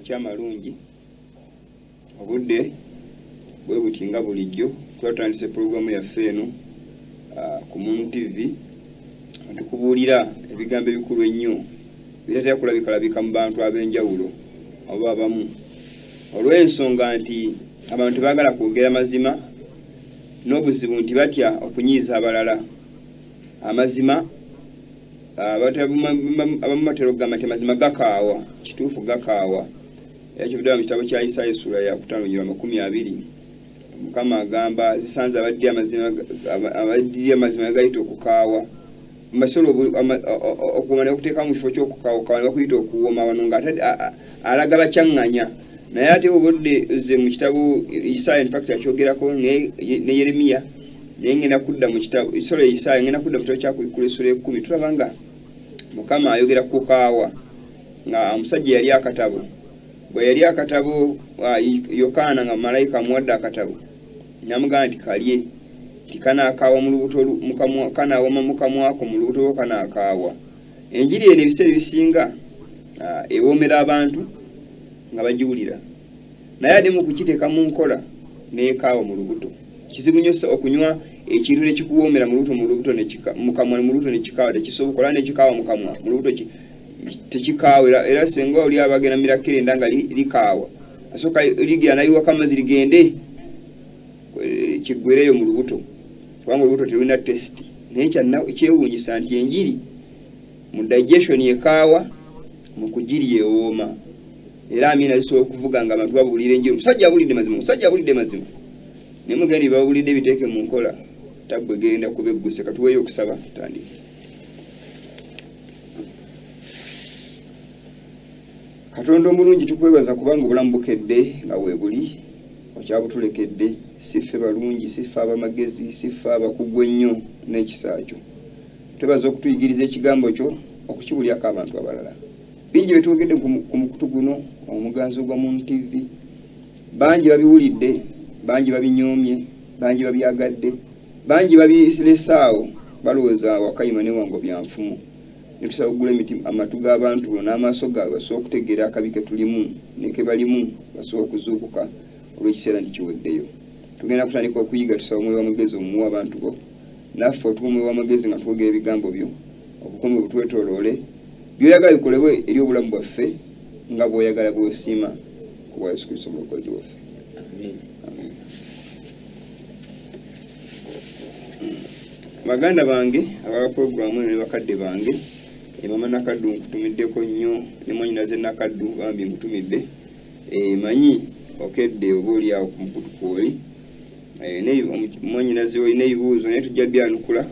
Amakya amalungi, obudde bwe buti nga bulijjo twatandise pulogulaamu yaffe eno ku Moon TV, tukubuulira ebigambo ebikulu ennyo bitatera kulabikalabika mu bantu ab'enjawulo oba abamu, olw'ensonga nti abantu baagala kwogera mazima n'obuzibu nti batya okunyiiza abalala. Amazima abamu batera okugamba nti amazima gakaawa, kituufu gakaawa. Era kivudde mu kitabo kya Isaaya essula ya 5:20, Mukama agamba zisanze abaddi amazima gayita okukaawa. Mbasobola okuwoma ne bakuteeka mu kifo ky'okukaawa ne bakuyita okuwoma wano ng'ate alaga bakyaŋŋanya. Naye ate obudde ze mu kitabo Isaaya in fact akyogerako ne Yeremiya, naye ngenda kudda mu kitabo Isaaya, ngenda kudda mu kitabo kya Kubikkula essula 10, tulaba nga Mukama ayogera ku kukaawa nga omusajja yali akatabo. Bwe yali akatabo Yokaana nga malayika amuwadde akatabo n'amugamba nti kalye, nti kanaakaawa mu lubuto, kanaawoma mu kamwako mu lubuto lwo kanaakaawa. Enjiri eno ebiseera ebisinga ewoomera abantu nga bagiwulira, naye ate mu kukiteeka mu nkola n'ekaawa mu lubuto. Kizibu nnyo okunywa ekintu ne kikuwoomera mu lubuto, mu kamwa mu lubuto ne kikaawa, tekisoboka. Olaba ne kikaawa mu kamwa mu lubuto tekikaawa. Era singa oli abagenda mirakerenda nga likaawa, asooka ligera nayiwako amazzi ligende kiggwereyo mu lubuto, kubanga olubuto terulina tesiti. Naye kyewuunyisa nti enjiri mu digestion ekaawa, mu kugirya ewooma. Era amiina zisobola okuvuga nga abantu babuulira enjiri, omusajja abulidde mazima, omusajja abulidde mazima, naye mugende babulidde biteeke mu nkola, tabbwe genda kuba egguse. Katuweeyo okusaba tutandike. Katonda omulungi, tukwebaza kubanga obulamu bukedde nga weebuli okyabutulekedde. Si ffe balungi, si ffe ab'amagezi, si ffe abakugu ennyo n'ekisa kyo. Twebaza okutuyigiriza ekigambo kyo okukibulyako abantu abalala. Bingi bye twogedde ku mukutu guno omuganzi ogwa Moon TV, bangi babiwulidde, bangi babinyoomye, bangi babyagadde, bangi babiresaawo, balowooza Wakayima ne Wango bya nfumu. Ne tusaba okugula amatu g'abantu bo n'amaaso gaabwe basobole okutegeera akabi ke tulimu ne ke balimu, basobole okuzuukuka olw'ekiseera nti kiweddeyo. Tugenda kutandika okuyiga, tusaba omwoyo w'amagezi omuwa abantu bo, naffe otuwe omwoyo w'amagezi nga twogera ebigambo byo, obukuumi butwetooloole, by'oyagala bikolebwe eri obulamu bwaffe nga bw'oyagala bw'osiima, ku bwa Yesu Kristo omulokozi waffe. Amen. Baganda bange aba pulogulaamu eno ne bakadde bange, mama Nakaddu nkutumiddeko nnyo, ne mwannyinaze Nakaddu bambi nkutumidde. Manyi okedde oba oli awo ku mukutu kw'oli, mwannyinaze olina ebibuuzo naye tujja byanukula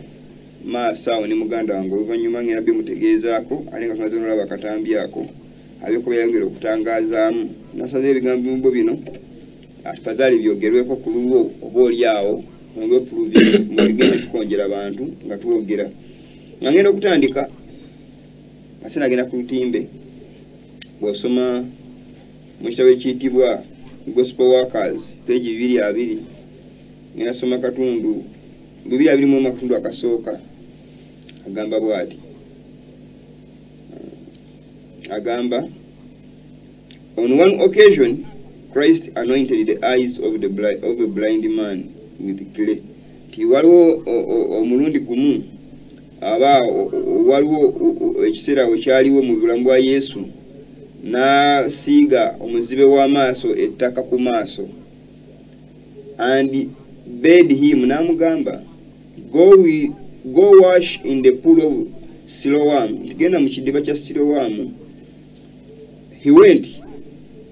maaso awo ne muganda wange oluvannyuma ngenda bimutegeezaako, ate nga tumaze n'olaba akatambi ako abeeko byayongera okutangaazaamu. Nasaze ebigambo bo bino afazaali byogerweko ku lulwo oba oli awo mugende tukonjera abantu nga twogera. Nga ngenda okutandika nga sinagenda ku lutimbe, bw'osoma mu kitabo ekiyitibwa Gospel Workers page 220, ngenda soma katundu 221 akatundu akasooka, agamba bw'ati, agamba, on one occasion Christ anointed the eyes of a blind man with clay. Nti waliwo omulundi gumu aba waliwo ekiseera we kyaliwo mu bulamu bwa Yesu n'asiiga omuzibe w'amaaso ettaka ku maaso, and bade him, n'amugamba, go wash in the pool of Siloam, genda mu kidiba kya Siloamu. He went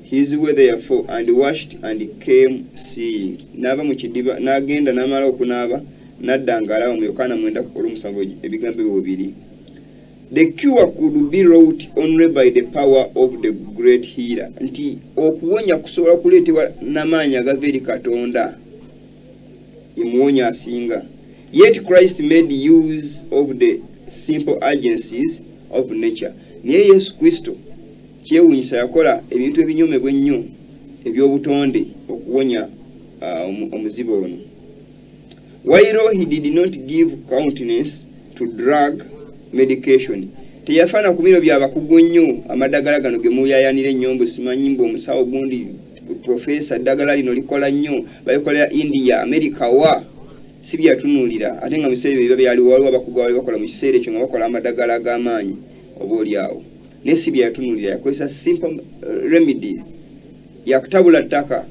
his way therefore and washed and came seeing. N'ava mu kidiba n'agenda n'amala okunaaba n'adda ng'alaba. Mu Yokaana 9:7 ebigambo ebyo bibiri. The cure could be wrought only by the power of the great healer. Nti okuwonya kusobola kuleetebwa n'amaanyi agava eri Katonda, ye muwonya asinga. Yet Christ made use of the simple agencies of nature. Naye Yesu Kristo kyewuunyisa yakola ebintu ebinyomebwa ennyo eby'obutonde okuwonya omuzibe ono. While he did not give countenance to drug medication, Teyafaana ku bino byabakugu nnyo, amaddagala gano ge muyayanira ennyombo, simanyi mbu omusawo gundi profesa ddagala lino likola nnyo, balikolera India, America, wa si byatunuulira. Ate nga mu biseera ebyo biba byaliwo, waliwo abakugu abaali bakola mu kiseera ekyo nga bakola amaddagala ag'amaanyi oba oli awo, naye si byatunuulira. Yakozesa simple remedy yakutabula ttaka.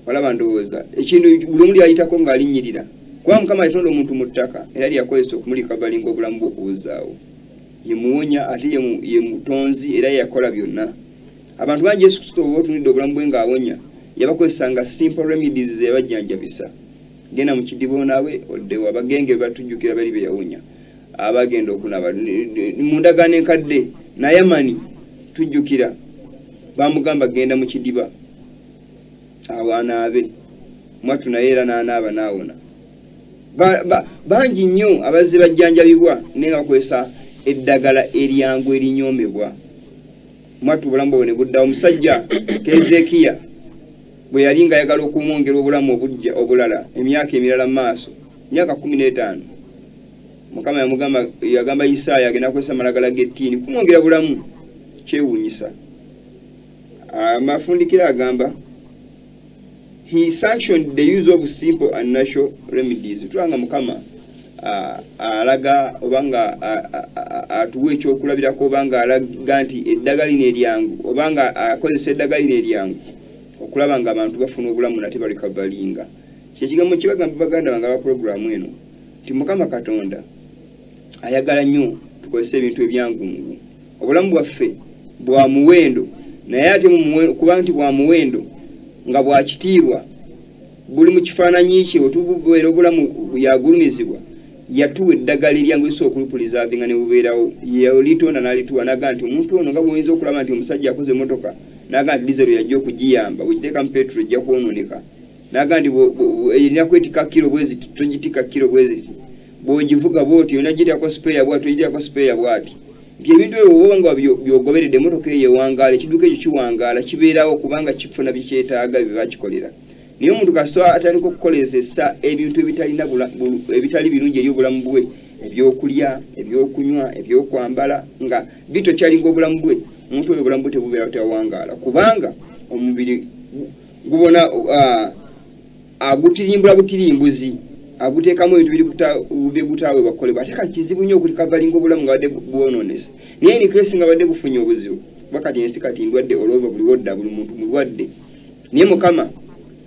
Walaba ndowooza ekintu buli omu lyayitako ng'alinnyirira, kuba Mukama yatonda omuntu mu ttaka, era lyakozesa okumulika balinga obulamu bwe okubuzaawo. Ye muwonya ate ye mutonzi era yakola byonna. Abantu bangi Yesu Kristo oba otunudde obulamu bwe ng'awonya, yabakozesanga simple remedies ze yabajjanjabisa. Genda mu kidiba onaabe oddewo. Abagenge batujjukira bali be yawonya, abagenda okunaaba mu ndagaano enkadde. Nayamani tujjukira bamugamba genda mu kidiba awo anaabe, mwattu naye era n'anaaba n'awona. Bangi nnyo abazze bajjanjabibwa naye nga bakozesa eddagala eryangu erinyoomebwa, mwattu obulamu bwabwe ne buddawo. Omusajja Kezekiya bwe yali ng'ayagala okumwongera obulamu obujja obulala emyaka emirala mu maaso, myaka 15, Mukama yamugamba, yagamba Isaaya agenda kukozesa amalagala g'ettiini kumwongera bulamu. Kyewuunyisa. Amafundikira agamba he sanctioned the use of simple and natural remedies. Tulanga Mukama alaga oba nga atuwa ekyokulabirako, oba nga alaga nti eddagala lino eryangu, oba nga akozesa eddagala lino eryangu okulaba nga abantu bafuna obulamu nate balikavalinga. Kyekigambo kibagamba baganda bange aba puroguramu eno nti Mukama Katonda ayagala nnyo tukozese ebintu ebyangungu. Obulamu bwaffe bwa muwendo, naye ate kuba nti bwa muwendo nga bwa kitiibwa, buli mu kifaananyi kye wetububeera obulamu yagulumizibwa, yatuwa eddagala eryangu lisobola okulupulizavinga ne bubeerawo. Yalitonda n'alituwa n'agamba nti omuntu ono, nga bw'oyinza okulaba nti omusajja akoze emmotoka n'agamba nti dizero yajja okugiyamba, bw'ogiteekamu petrol ejja kwonooneka, n'agamba nti erina kwetikka kiro bweziti, togitikka kiro bweziti, bw'ogivuga bw'oti olina giteekako spare bw'ati, togiteekako spare bw'ati, nti ebintu ebyo bw'oba nga by'ogoberedde, emmotoka eyo ewangaala, ekidduka ekyo kiwangaala, kibeerawo kubanga kifuna byekyetaaga bye bakikolera. Naye omuntu kasita atandika okukolezesa ebintu ebitali birungi eri obulamu bwe, ebyokulya, ebyokunywa, ebyokwambala, nga bitokyalinga obulamu bwe, omuntu oyo obulamu bwe tebubeerawo, tewawangaala, kubanga omubiri gubona agutirimbula butirimbuzi, aguteekamu ebintu byegutaawe bakolebwa. Ate kati kizibu nnyo okulikavalinga obulamu nga badde bwonoonese, naye in case nga badde bufunye obuzibu, kuba kati ensi kati ndwadde olwova, buli wodda buli muntu mulwadde. Naye Mukama,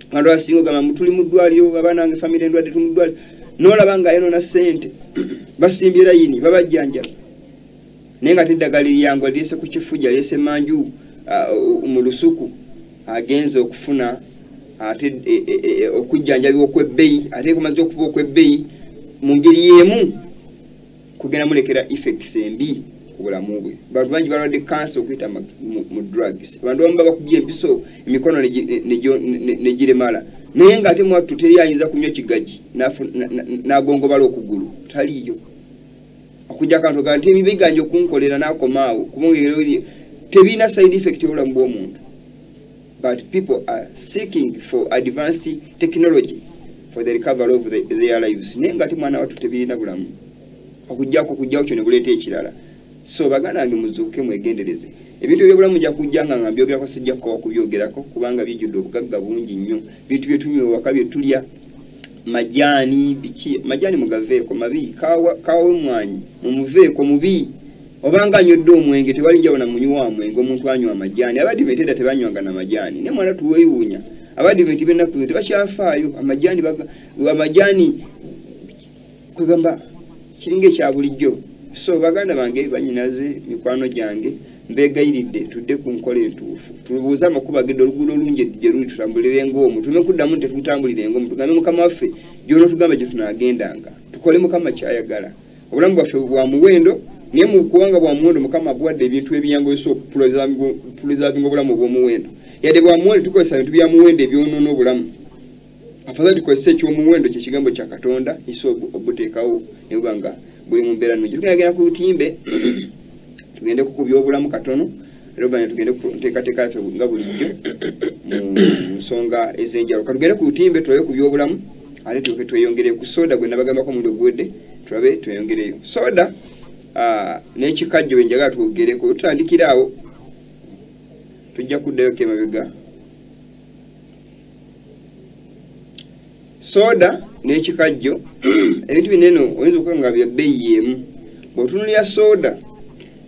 abantu abasinga ogamba tuli mu ddwaliro, abaana bange famire endwadde, tuli mu ddwaliro, n'olaba nga ayonoona ssente, basimbye layini babajjanjaba, naye nga teddagala eryangu alireese ku kifuja, alireese manju mu lusuku, agenze okufuna ate okujjanjabibwa okw'ebbeeyi, ate kumaze okuba okw'ebbeeyi mu ngeri y'emu kugenda mulekera effects embi ku bulamu bwe. Bantu bangi balwadde kansa okuyita mu drugs, abantu abamu babakubye empiso emikono ne giremala, naye ng'ate mwattu teri ayinza kunywa kigagi n'agongobala okugulu, taliiyo okujja akantu ga nti biganja okunkolera n'akomaawo, kubanga tebirina side effect y'obulamu bw'omuntu. But people are seeking for advanced technology for the recovery of their lives, naye nga ate mwana wattu tebirina bulamu okujjako okujjawo kyo ne buleeta ekirala. So baganda bange, muzuuke, mwegendereze ebintu ebyobulamu. Nja kujja nga mbyogerako, sijja kukowa kubyogerako kubanga bijjudde obugagga bungi nnyo. Bintu byetunywa ewaka, byetulya, majaani, biki, majaani mugaveeko, mabi. Kawa w'emmwanyi mumuveeko, mubi. Obanga anywedde omwenge, tewali njawulo na munywi wa mwenge omuntu anywa amajaani. Abadiventi edda tebanywanga na majaani, naye mwana tuweewuunya abadiventi b'ennaku zino tebakyafaayo amajaani, amajaani kwegamba kiringa ekya bulijjo. So baganda bange, banyinaze, mikwano gyange, mbegayiridde tudde ku nkola entuufu, tubuuze amakubo agedde, oluguudo olungi gye luli, tutambulire ng'omwo, tuleme kuddamu nti tetutambulire ng'omwo. Tugambe Mukama waffe gy'onootugamba gye tunaagendanga, tukole Mukama kyayagala. Obulamu bwaffe bwa muwendo, naye mu kubanga bwa muwendo, Mukama abuwadde ebintu ebyangu ebisobola okupreservinga obulamu obw'omuwendo. Yadde bwa muwendo, tukozesa bintu bya muwendo ebyonoona obulamu. Afadhali tukozese ekyomuwendo, kyekigambo kya Katonda, kisobola obuteekawo ne buba nga buli mu mbeera nnungi. Tugenda ku lutimbe, tugende ku byobulamu katono, era oluvannyuma tugende ku nteekateeka yaffe nga bulijjo mu nsonga ez'enjawulo. Katugende ku lutimbe tulabe ku byobulamu, ate tulyoke tweyongereyo ku soda gwe nabagambako omulundi oguwedde, tulabe tweyongereyo soda. N'ekikajjo bwe njagala twogereko, tutandikira awo, tujja kuddayo emabega. Soda n'ekikajjo, ebintu bino eno oyinza okuba nga bya bbeeyi emu. Bw'otunuulira soda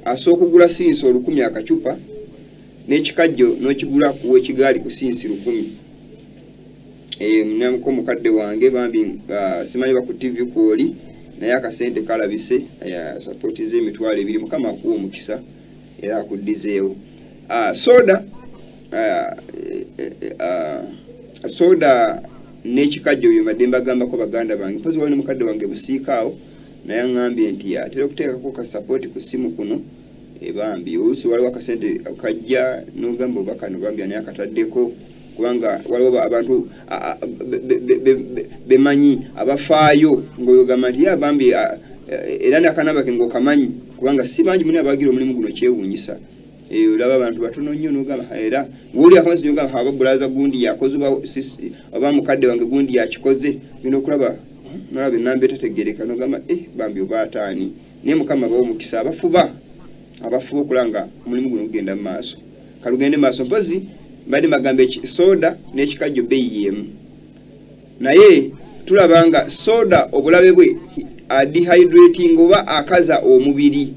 asooka okugula sinsi 1000 akacupa, n'ekikajjo n'okigula ku w'ekigaali ku sinsi 1000. Munamuko mukadde wange bambi, simanyi ba ku TV kwoli, naye akasente kalabise, sapoti z'emitwalo 2. Mukama akuwa omukisa era akuddizeewo. Soda n'ekikajjo bye mbadde mbagambako baganda bange. Mpozi waliwo ne mukadde wange Busiika awo, naye aŋŋambye nti atera okuteekako ka sapoti ku ssimu kuno. Bambi oluusi waliwo akasente kajja n'ogamba oba kano bambi ani akataddeko, kubanga waliwo abantu bemanyi abafaayo ng'oyogamba nti ya bambi, era n'akanamba ke ng'okamanyi, kubanga si bangi muni abagira omulimu guno, kyewuunyisa. Olaba abantu batono nnyo n'ogamba era ng'oli akamasi n'ogamba aba bulaza gundi yakoze oba mukadde wange gundi yakikoze, genda okulaba nolaba enamba etategeereka n'ogamba bambi oba ataani. Naye Mukama abawa omukisa abafuba okulaba nga omulimu guno gugenda mu maaso. Kalugende mu maaso. Mpozi mbadde mbagamba soda n'ekikajjo bbeeyi y'emu, naye tulaba nga soda obulabe bwe dehydrating oba akaza omubiri,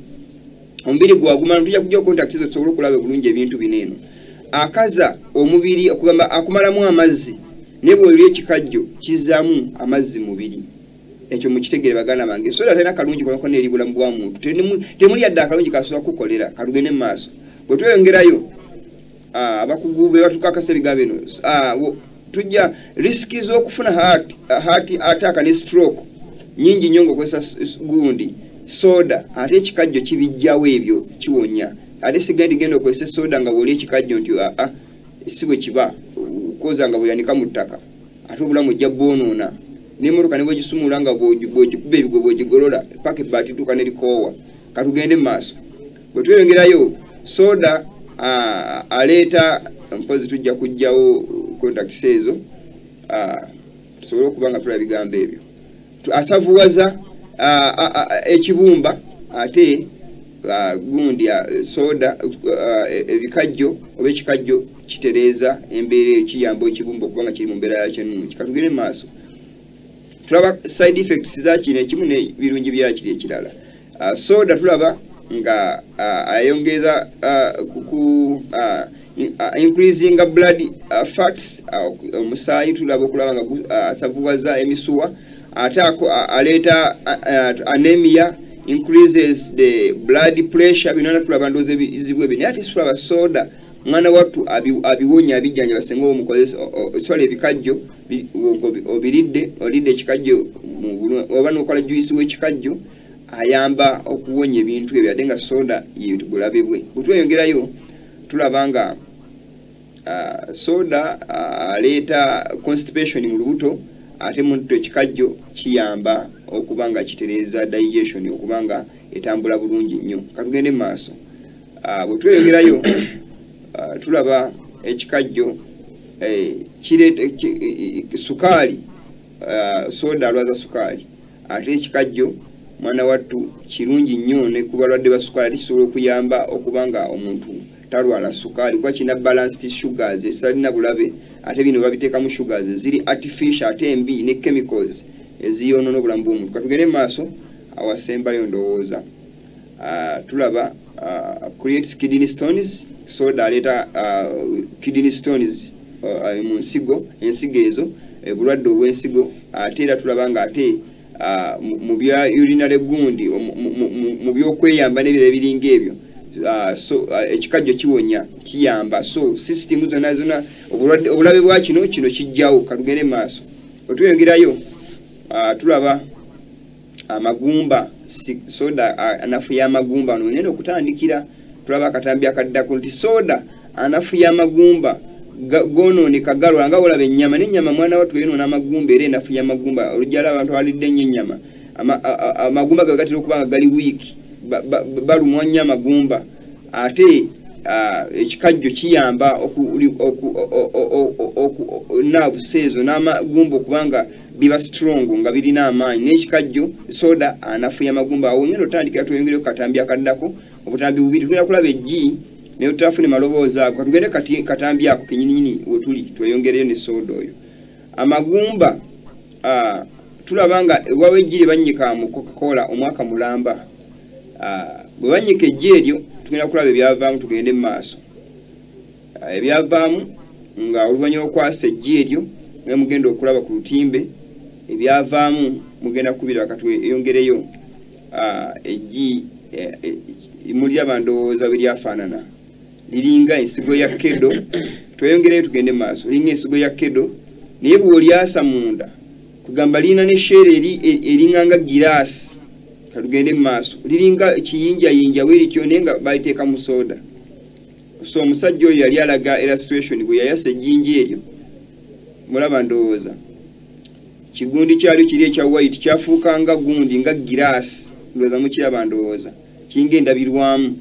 omubiri gwagumala. Tujja kujja contact zo tusobole okulaba bulungi ebintu bino eno. Akaza omubiri okugamba akumalamu amazzi, naye bw'olya ekikajjo kizzaamu amazzi mubiri. Ekyo mukitegere baganda bange. Soda talina kalungi konna konna eri bulamu bwa muntu, temuli yadde akalungi kasobola kukolera. Kalugende mu maaso. Bwe tweyongerayo, abakugu be batukakasa ebigambo bino, tujja risiki z'okufuna heart attack ne stroke nyingi nnyo ng'okozesa gundi soda, ate ekikajjo kibijjawo ebyo, kiwonya. Ate sigenda genda okozesa soda nga bw'olya ekikajjo nti aa, si bwe kiba, koza nga bweyanika mu ttaka, ate obulamu ojja bwonoona. N'emmotoka ne bwegisumula nga bw'ogikuba ebigwo bw'ogigolola paka ebbaati tuuka ne likoowa. Katugende mu maaso. Bwe tweyongerayo, soda aleeta, mpozi tujja kuggyawo contacts ezo, tusobole okuba nga tulaba ebigambo ebyo. Asavuwaza ekibumba, ate gundi soda ebikajjo oba ekikajjo kitereeza embeera eyo, kiyamba ekibumba okuba nga kiri mu mbeera yakyo ennungi. Katugende mu maaso. Tulaba side effects za kino ekimu n'ebirungi byakiri ekirala. Soda tulaba nga ayongeza ku increasing blood fats, omusaayi tulaba okulaba nga asavuwaza emisuwa, ate aleeta anemia, increases the blood pressure. Bino tulaba ndowooza ebizibu ebyo, naye ate tulaba soda mwana wattu abiwonya, abijjanjaba singa omukozesa. Sola ebikajjo obiridde, olidde ekikajjo oba n'okola juice w'ekikajjo, ayamba okuwonya ebintu ebyo, ate nga soda ye bulabe bwe. Bwe tweyongerayo tulaba nga soda aleeta constipation mu lubuto, ate muntu ekikajjo kiyamba okuba nga kitereeza digestion, okuba nga etambula bulungi nnyo. Katugende mu maaso. Bwe tweyongerayo, tulaba ekikajjo kireeta sukaali. Soda alwaza sukaali, ate ekikajjo mwana wattu kirungi nnyo ne ku balwadde ba sukaali, ate kisobola okuyamba okuba nga omuntu talwala sukaali, kuba kirina balanced sugars ezitalina bulabe. Ate bino babiteekamu sugars eziri artificial ate embi ne chemicals eziyonoona obulamu bw'omuntu. Katugende mu maaso. Awasembayo ndowooza tulaba creates kidney stones. Soda aleeta kidney stones mu nsigo, ensigo ezo, bulwadde obw'ensigo. Ate era tulaba nga ate mu bya urinary gundi, mu byokweyamba n'ebirala ebiringa ebyo, so ekikajjo kiwonya, kiyamba. So system zonna zonna obulwadde, obulabe bwa kino, kino kijjawo. Katugende mu maaso. Bwe tweyongerayo, tulaba amagumba. Soda anafuya amagumba. Wano ngenda okutandikira, tulaba akatambi akaddako nti soda anafuya amagumba, gonooneka, galwala nga olaba ennyama. N'ennyama mwana wattu yonoona amagumba era enafuya amagumba. Olujjala abantu abalidde ennyo ennyama, amagumba gabe gatera okuba nga gali weak, balumwa nnyo amagumba. Ate ekikajjo kiyamba nerves ezo n'amagumba okuba nga biba strong nga birina amaanyi. N'ekikajjo soda anafuya amagumba. Awo ngenda otandikira tweyongereyo katambi akaddako, obutambi bubiri. Tugenda kulaba eggi naye tutafune maloboozi ago. Katugende kati katambi ako kenyininyini wetuli tweyongereyo ne soda oyo. Amagumba tulaba nga wawe eggi lye bannyika mu Coca-Cola omwaka mulamba. Bwe bannyika eggi eryo tugenda kulaba ebyavaamu, tugende mu maaso. Ebyavaamu nga oluvannyuma okwasa eggi eryo nga mugenda okulaba ku lutimbe, ebyavaamu mugenda kubira. Katweyongereyo eggi muliraba ndowooza bwe lyafaanana, liringa ensigo ya kedo. Tweyongereyo tugende mu maaso. Liringa ensigo ya kedo, naye bw'olyasa munda kugamba lirina ne sheere eringanga giraasi. Katugende mu maaso. Liringa kiyinjayinja bwe lityo, naye nga baliteeka mu soda. So omusajja oyo yali alaga illustration bwe yayasa ejjinja eryo, mulaba ndowooza kigundi kyalyo kiri ekya white kyafuuka nga gundi nga giraasi, ndowooza mukiraba, ndowooza kiringa endabirwamu,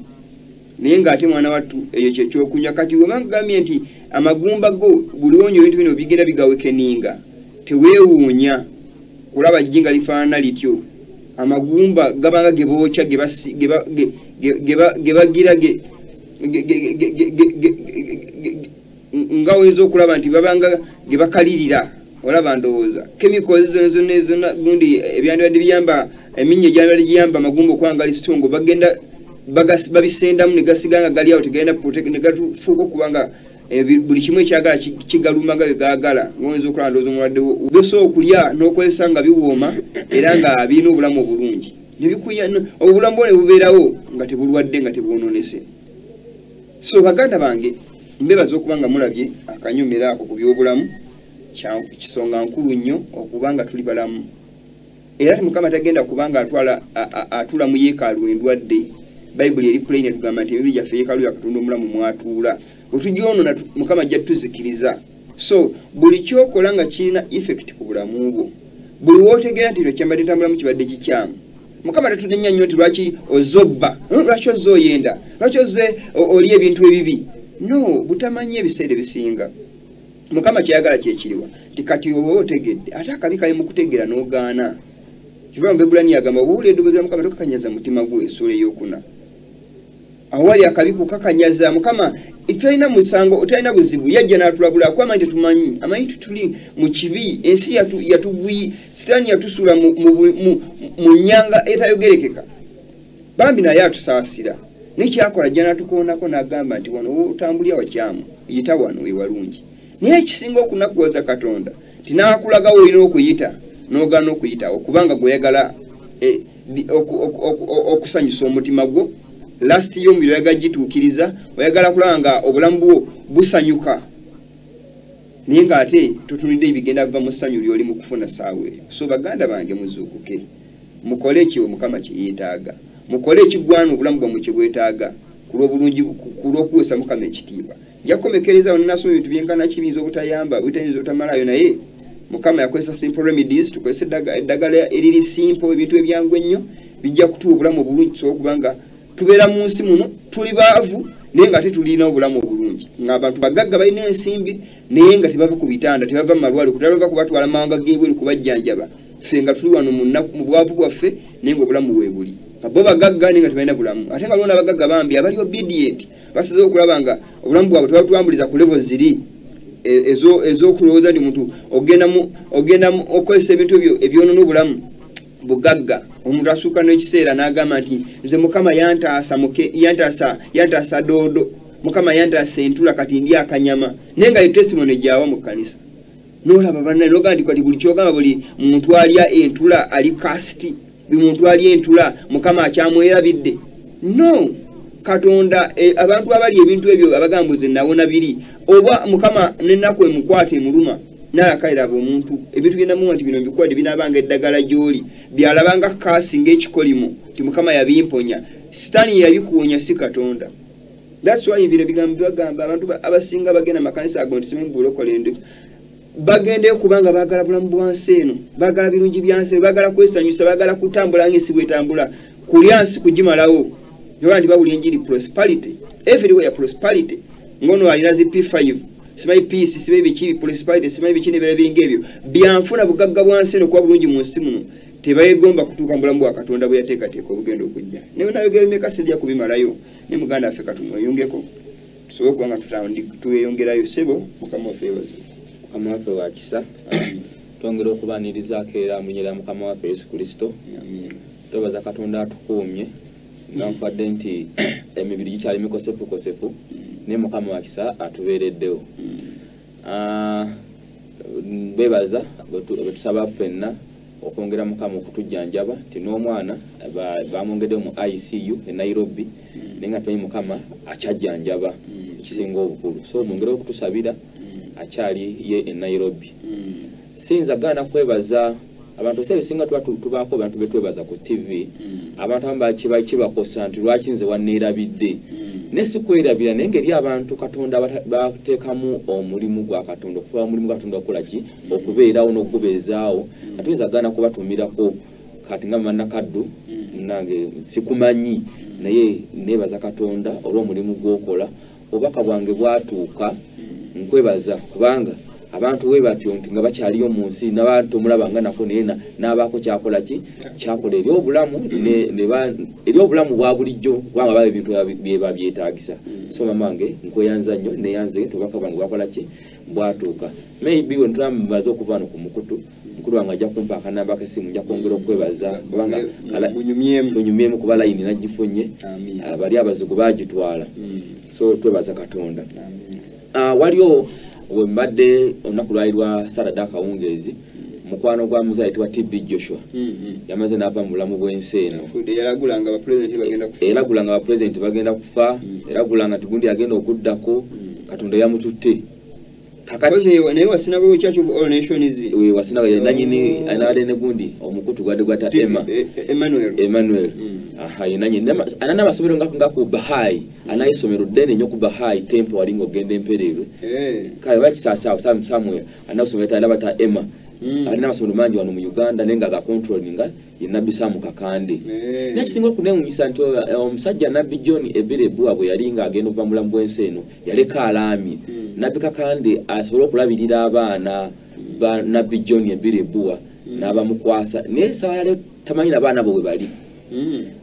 naye ng'ate mwana wattu eyo kyekyokunywa. Kati bwe bagambye nti amagumba go buli wonywa ebintu bino bigenda bigawekeninga, teweewuunya kulaba ggi nga lifaanana lityo. Amagumba gabanga ge bookya ge bagira nga oyinza okulaba nti babanga ge bakalirira. Olaba ndowooza chemicals zonna zonna zonna gundi ebyandibadde biyamba eminnyo egyandibadde giyamba amagumba okuba nga gali strong bagenda babisendamu ne gasiga nga gali awo tegalina protect, ne gatufuuka okuba nga buli kimu ekyagala kigaluma nga bwe gaagala. Ng'oyinza okulaba ndowooza omulwadde byosobola okulya n'okozesa nga biwooma era nga birina obulamu obulungi, obulamu bwo ne bubeerawo nga tebulwadde nga tebwonoonese. So baganda bange, mbebaza okuba nga mulabye akanyomero ako ku byobulamu. Kisonga nkulu nnyo okuba nga tuli balamu, era Mukama tagenda kubanga atwala atula mu yeekaalu endwadde. Bayibuli eri plain, etugamba nti emibiri gyaffe yeekaalu ya Katonda omulamu mwatuula. Bwe tugyonoona Mukama ajja tuzikiriza. So buli kyokola nga kirina effect ku bulamu bwo, buli wootegeera nti kyambadde ntambulamu kibadde kikyamu, Mukama tatunenya nnyo nti lwaki ozobba, lwaki ozze oyenda, lwaki ozze oli ebintu ebibi. No butamanyi ebiseera ebisinga Mukama kyayagala kyekiriwa nti kati oba otegedde, ate akabi kali mu kutegeera n'ogaana. Kiva mu Bebulani agamba, obuwulira eddoboozi lya Mukama tokakanyaza mutima gwo, essuula eyokuna. Awo wali akabi kukakanyaza. Mukama talina musango, talina buzibu, yajja n'atulabula kuba amanyi tetumanyi, amanyi tituli mu kibi. Ensi yatugwi, Sitaani yatusuula mu nnyanga etayogerekeka. Bambi naye atusaasira, naye kyakola ajja n'atukoonako n'agamba nti wano wotambulira wakyamu, yita wano wewalungi. Naye ekisinga okunakuwaza Katonda nti n'akulagawo olina okuyita n'ogaana okuyitawo, kubanga gweyagala okusanyusa omutima gwo. Lust y'omubiri oyagala gituukiriza, oyagala kulaba nga obulamu bwo busanyuka, naye ng'ate totunudde ebigenda kuva mu ssanyu ly'oli mu kufuna saawa eyo. So baganda bange, muzuukuke, mukole ekyo Mukama kye yeetaaga, mukole ekigwana obulamu bwammwe kye bwetaaga ku lw'obulungi, ku lw'okuweesa Mukama ekitiibwa. Nja kukomekereza wano. Nasoma ebintu byenkana kibiyinza obutayamba, bitayinza obutamalayo, naye Mukama yakozesa simple remedies. Tukozesa eddagala eriri simple, ebintu ebyangu ennyo bijja kutuwa obulamu obulungi, tusobole okuba nga tubeera mu nsi muno tuli baavu naye nga tetulina obulamu obulungi, ng'abantu bagagga balina ensimbi naye nga tebava ku bitanda, tebava mu malwaliro, tebava kubatwala mawanga g'ebweru kubajjanjaba. Ffe nga tuli wano mu bwavu bwaffe naye nga obulamu weebuli, nga bo bagagga naye nga tebalina bulamu. Ate nga lwona abagagga bambi abali obedient basazeho okulaba nga obulamu bwabwe tebatwambuliza ku level ziri ez'okulowooza nti muntu ogenda okozesa ebintu ebyo ebyonoona obulamu bugagga. Omuntu asuuka n'ekiseera n'agamba nti nze Mukama yantaasa, yantaasa doodo, Mukama yantaasa entula, kati ndi akanyama, naye nga ye testimony gyawa mu kkanisa. Nolaba bannaye nogaa nti kati buli kyogamba, buli muntu alya entula ali cursed, buli muntu alya entula Mukama akyamwerabidde. No Katonda abantu abali ebintu ebyo abagamba nze nawona biri, oba Mukama nenaku emukwata emuluma nalakaliraba omuntu ebintu byenamuwa nti bino mbikuwadde binaabanga eddagala gy'oli, byalabanga curse ng'ekikolimo nti Mukama yabimponya. Sitaani yabikuwonya, si Katonda. That's why bino bigambo bibagamba abantu abasinga bagenda makanisa ago nti simanyi bulokole ndi bagendeyo kubanga baagala bulamu bwa nsi eno, baagala birungi bya nsi eno, baagala kwesanyusa, baagala kutambula ng'ensi bwetambula, kulya nsi kugimalawo. Oba nti babuli enjiri prosperity everywhere, prosperity ngono alina zi P5. simanyi peace, simanyi biki, prosperity, simanyi biki n'ebirala biringa ebyo. Byanfuna bugagga bwa nsi eno kuba bulungi mu nsi muno. Tebeegomba kutuuka mu bulamu bwa Katonda bwe yateekateeka obugenda okujja. Naye nayogera emeka sijja kubimalayo. Ne muganda waffe katumweyungeko tusobole okuba nga tweyongerayo. Ssebo, Mukama waffe yeebazibwe. Mukama waffe wa kisa. Twongera okubaanirizaako era mu linnya lya Mukama waffe Yesu Kristo. Twebaza Katonda atukuumye nga nfadde nti emibiri gikyali mikosefukosefu, naye Mukama wa kisa atubeereddewo. Beebaza bwe tusaba ffenna okwongera Mukama okutujjanjaba nti n'omwana bamwongeddeyo mu ICU e Nairobi, naye nga tumanyi Mukama akyajjanjaba ekisinga obukulu. So mwongere okutusabira, akyali ye e Nairobi. Siyinza gaana kwebaza abantu. Ebiseera ebisinga tuba tubaako abantu betwebaza ku TV. Abantu abamu kibakosa nti lwaki nze wanneerabidde, naye si kwerabira, naye ngeri abantu Katonda bateekamu omulimu gwa Katonda, okufuba omulimu gwa Katonda okukola ki, okubeerawo n'okugubeezaawo. Atuyinza gaana kubatumirako kati nga mannakaddu nange sikumanyi, naye neebaza Katonda olw'omulimu gw'okola. Obubaka bwange bwatuuka, nkwebaza kubanga abantu we batyo nti nga bakyaliyo mu nsi nabantu omulabanga nako, naye n'abaako kyakola ki, kyakola eri obulamu eri obulamu bwa bulijjo, kubanga baba ebintu byeba byetaagisa. So mama wange nkweyanza nnyo, neyanze nti obubaka bwange bwakola ki, bwatuuka. Maybe we ntulamaze okuva wano ku mukutu, mukulu wange ajja kumpa akanamba k'essimu, nja kwongera okwebaza kubanga Munyumyemu. Munyumyemu kuba layini nagifunye. Amiina. Bali abazigu bagitwala. So twebaza Katonda. Amiina. Waliwo we mbadde olunaku lwali lwa Saturday akawungeezi, mukwano gwa muzayi ayitibwa TB Joshua yamaze n'ava mu bulamu bw'ensi eno. Afudde, yalagulanga bapulezidenti bagenda kufa. Eragulanga bapulezidenti bagenda kufa, eragulanga nti gundi agenda okuddako. Katonda yamututte kakati. Kozi naye wa Synagogue Church of All Nations. We wasinaga nanyini anabadde ne gundi omukutu gwadde gwata Emma. Emmanuel. Emmanuel. Aha, ye nanyini alina n'amasomero nga ku Bahai, anayo essomero ddene nnyo ku Bahai Temple wali ng'ogenda Empereerwe. Kale bakisaasa awo somewhere alina kusomero alina bata Emma. Alina amasomero mangi wano mu Uganda, naye nga gacontrollinga ye Nabbi Sam Kakande. Naye kisinga okunewunyisa nti omusajja Nabbi John Ebirebuwa bwe yali ng'agenda okuva mu bulamu bw'ensi eno, yaleka alaamye Nabbi Kakande asobole okulabirira abaana ba Nabbi John Ebirebuwa n'abamukwasa, naye essaawa yali tamanyi na baana bo bwe bali.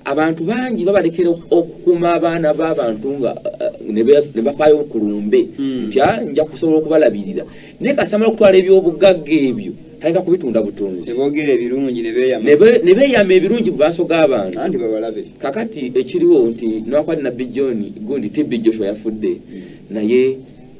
Abantu bangi babalekera okukuuma abaana b'abantu nga ne bafaayo ku lumbe nti nja kusobola okubalabirira, naye kasamala okutwala ebyobugagga ebyo tandika kubitunda butunzi. Ne boogera ebirungi ne beeyama. Ne beeyama ebirungi mu maaso g'abantu. Anti babalabe. Kakati ekiriwo nti nwakwali Nabbi John gundi TB Joshua yafudde, naye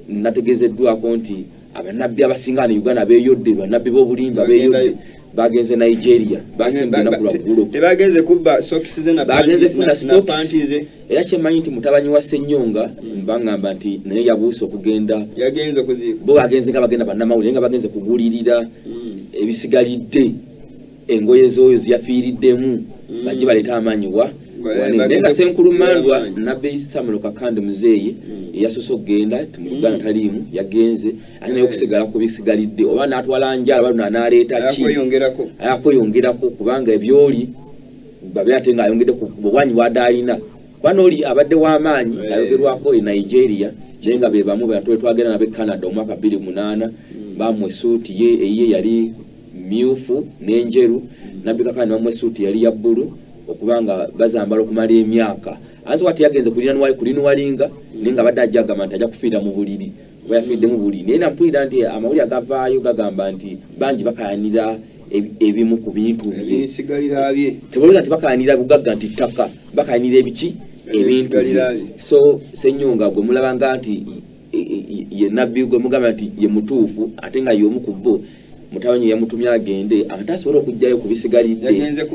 nategeezeddwako nti abanabbi abasinga wano e Uganda beeyodde, bannabbi b'obulimba beeyodde, bagenze Nigeria, basimbye olunaku lwa ggulo. Tebagenze kubba sokisi ze na Bagenze funa na stocks. panti ze. Era kyemmanyi nti mutabani wa Ssenyonga baŋŋamba nti naye yabuuse okugenda. Yagenze okuziika. Bo bagenze nga bagenda bannamawulire nga bagenze kugulirira ebisigalidde engoye z'oyo ziyafiiriddemu, bajje baleete amaanyi wa wane. Naye nga Ssenkulumandwa amaanyi. Nabbi Samuel Kakande muzeeyi eyasoose okugenda ti mu Uganda taliimu, yagenze ate naye okusigala ku bisigalidde oba n'atwala njala oba n'aleeta ki. Akweyongerako. Akweyongerako kubanga ebyoli babe ate ng'ayongedde ku bwanyi bwadde alina, kuba n'oli abadde w'amaanyi ayogerwako e Nigeria, naye nga be bamu bantu betwagenda nabo e Canada omwaka 2008, bamuwa essuuti ye, eyiye yali myufu n'enjeru, Nabbi Kakande bamuwa essuuti yali ya bbulu, okuba nga bazambala okumala emyaka. Anzi wati yagenze kulinuwalinga, naye nga abadde ajja agamba nti ajja kufiira mu buliri oba yafiiridde mu buliri, naye nampulira nti amawulire agavaayo gagamba nti bangi bakayanira ebimu ku bintu bye. Ebisigalira bye. Tebalowooza nti bakayanira bugagga nti ttaka, bakayanira ebiki, ebintu bye. Ebisigalira bye. So Senyonga gwe mulabanga nti ye nabbi gwe mugamba nti ye mutuufu, ate nga y'omu ku bo, mutabani yamutumye agende ate asobole okuggyayo ku bisigalidde. Yagenze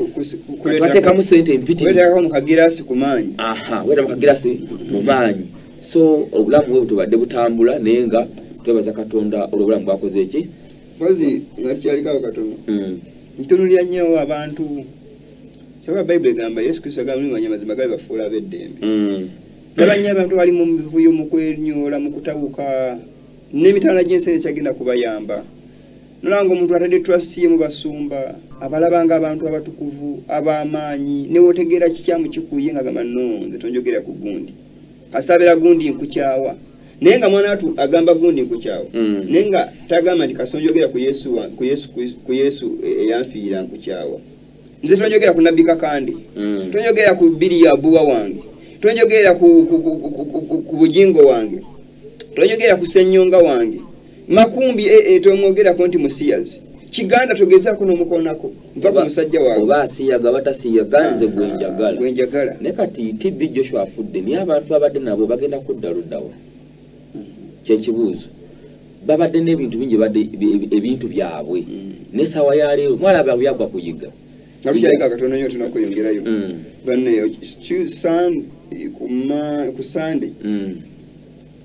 Twateekamu sente empitirivu. Kuleetako mu kagirasi ku maanyi. Aha, weta mukagirasi mu maanyi. So obulamu bwe butubadde butambula, naye nga twebaza Katonda olw'obulamu bwakoze eki. Mpozi nga tukyaliko katono, ntunulira nnyo abantu kyaba Bayibuli egamba, Yesu Kristo agamba, "Mumanya amazima gali bafuula ab'eddembe." Ndaba nnyo abantu bali mu mivuyo, mu kwenyoola, mu kutabuka n'emitaala gy'ensi ekyagenda kubayamba. Nolanga omuntu atadde trust ye mu basumba, abalabanga abantu abatukuvu ab'amaanyi, newotegeera kikyamu kikuye nga gamba, "No, nze tonjogera ku gundi, kasita abeera gundi nkukyawa." Naye nga mwana watu agamba gundi nkukyawa. Naye nga tagamba nti kasonjogera ku Yesu ku Yesu eyanfiira nkukyawa. Nze tonjogera ku Nabbi Kakande. Tonjogera ku Biri ya Buwa wange. Tonjogera ku Bujingo wange. Tonjogera ku Ssenyonga wange. Makumbi tomwogerako nti musiyazi. Kiganda togezaako n'omukoonako. Nva ku musajja wange. Oba asiyaga batasiyaga nze gwe njagala. Gwe njagala. Naye kati TB Joshua afudde naye abantu abadde nabo bagenda kudda luddawa. Kyekibuuzo. Babadde n'ebintu bingi badde ebintu byabwe. N'essaawa ya leero mwalaba byagwa kuyiga. Nalukyaleka katono nnyo tunakweyongerayo. Banne ku Sunday.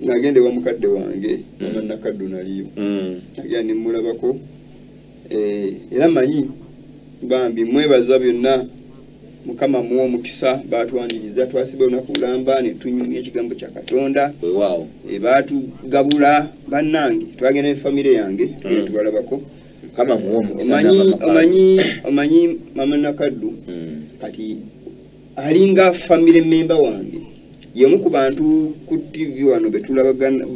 Nagenda ewa mukadde wange mama Nakaddu naliyo. Nagenda ne mmulabako. Era manyi bambi mwebaza byonna Mukama muwa omukisa baatwaniriza twasiba olunaku lulamba ne tunyumya ekigambo kya Katonda. Weewaawo. Baatugabula bannange twagenda ne famire yange tugenda tubalabako. Mukama muwa omukisa. Omanyi mama Nakaddu kati alinga famire member wange. Y'omu ku bantu ku TV wano betulabagana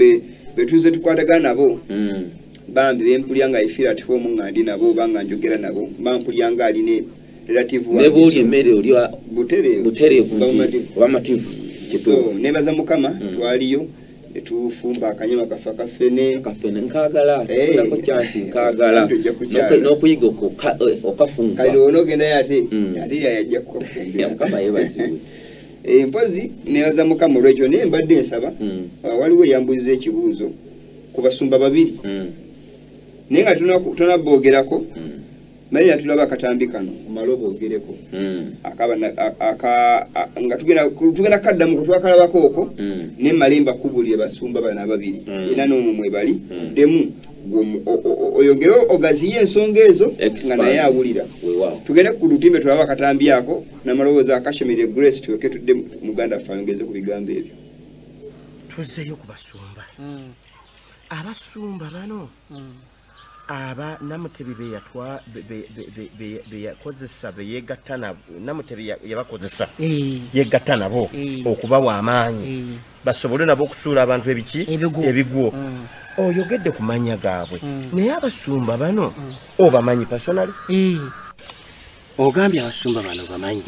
betuze tukwatagana nabo. Bambi bempulya nga I feel at home nga ndi nabo oba nga njogera nabo bampulya nga aline relative wange. Ne bw'olya emmere olya butereevu oba mativu. So nebaza Mukama twaliyo ne tufumba akanyama kafa kafene nkaagala nako kyansi nkaagala n'okuyiga okafumba. Kale onogendayo ate yajja kukafumbira. Mukama yeebazibwe. Mpozi nebaza Mukama olw'ekyo naye mbadde nsaba waliwo eyambuuziza ekibuuzo ku basumba babiri. Naye nga tonaboogerako naye yatulaba akatambi kano omale oboogereko nga tugenda kaddamu twakalabako okwo ne mmale mbakubulire basumba bano ababiri era n'omwo mwe bali ddemu oyongere ogaziye ensonga ezo nga naye awulira. Tugende ku lutimbe tulabe akatambi ako n'amaloboozi akashemerere Grace tuweke tudde muganda waffe ayongeze ku bigambo ebyo. Tuzzeeyo ku basumba. Abasumba bano aba Namutebi beyakozesa beyegatta nabo. Namutebi yabakozesa yegatta nabo okubawa amaanyi basobole nabo okusuula abantu ebiki ebigwo. Oyogedde ku mannya gaabwe naye abasumba bano obamanyi personally? Ogambye abasumba bano bamanyi.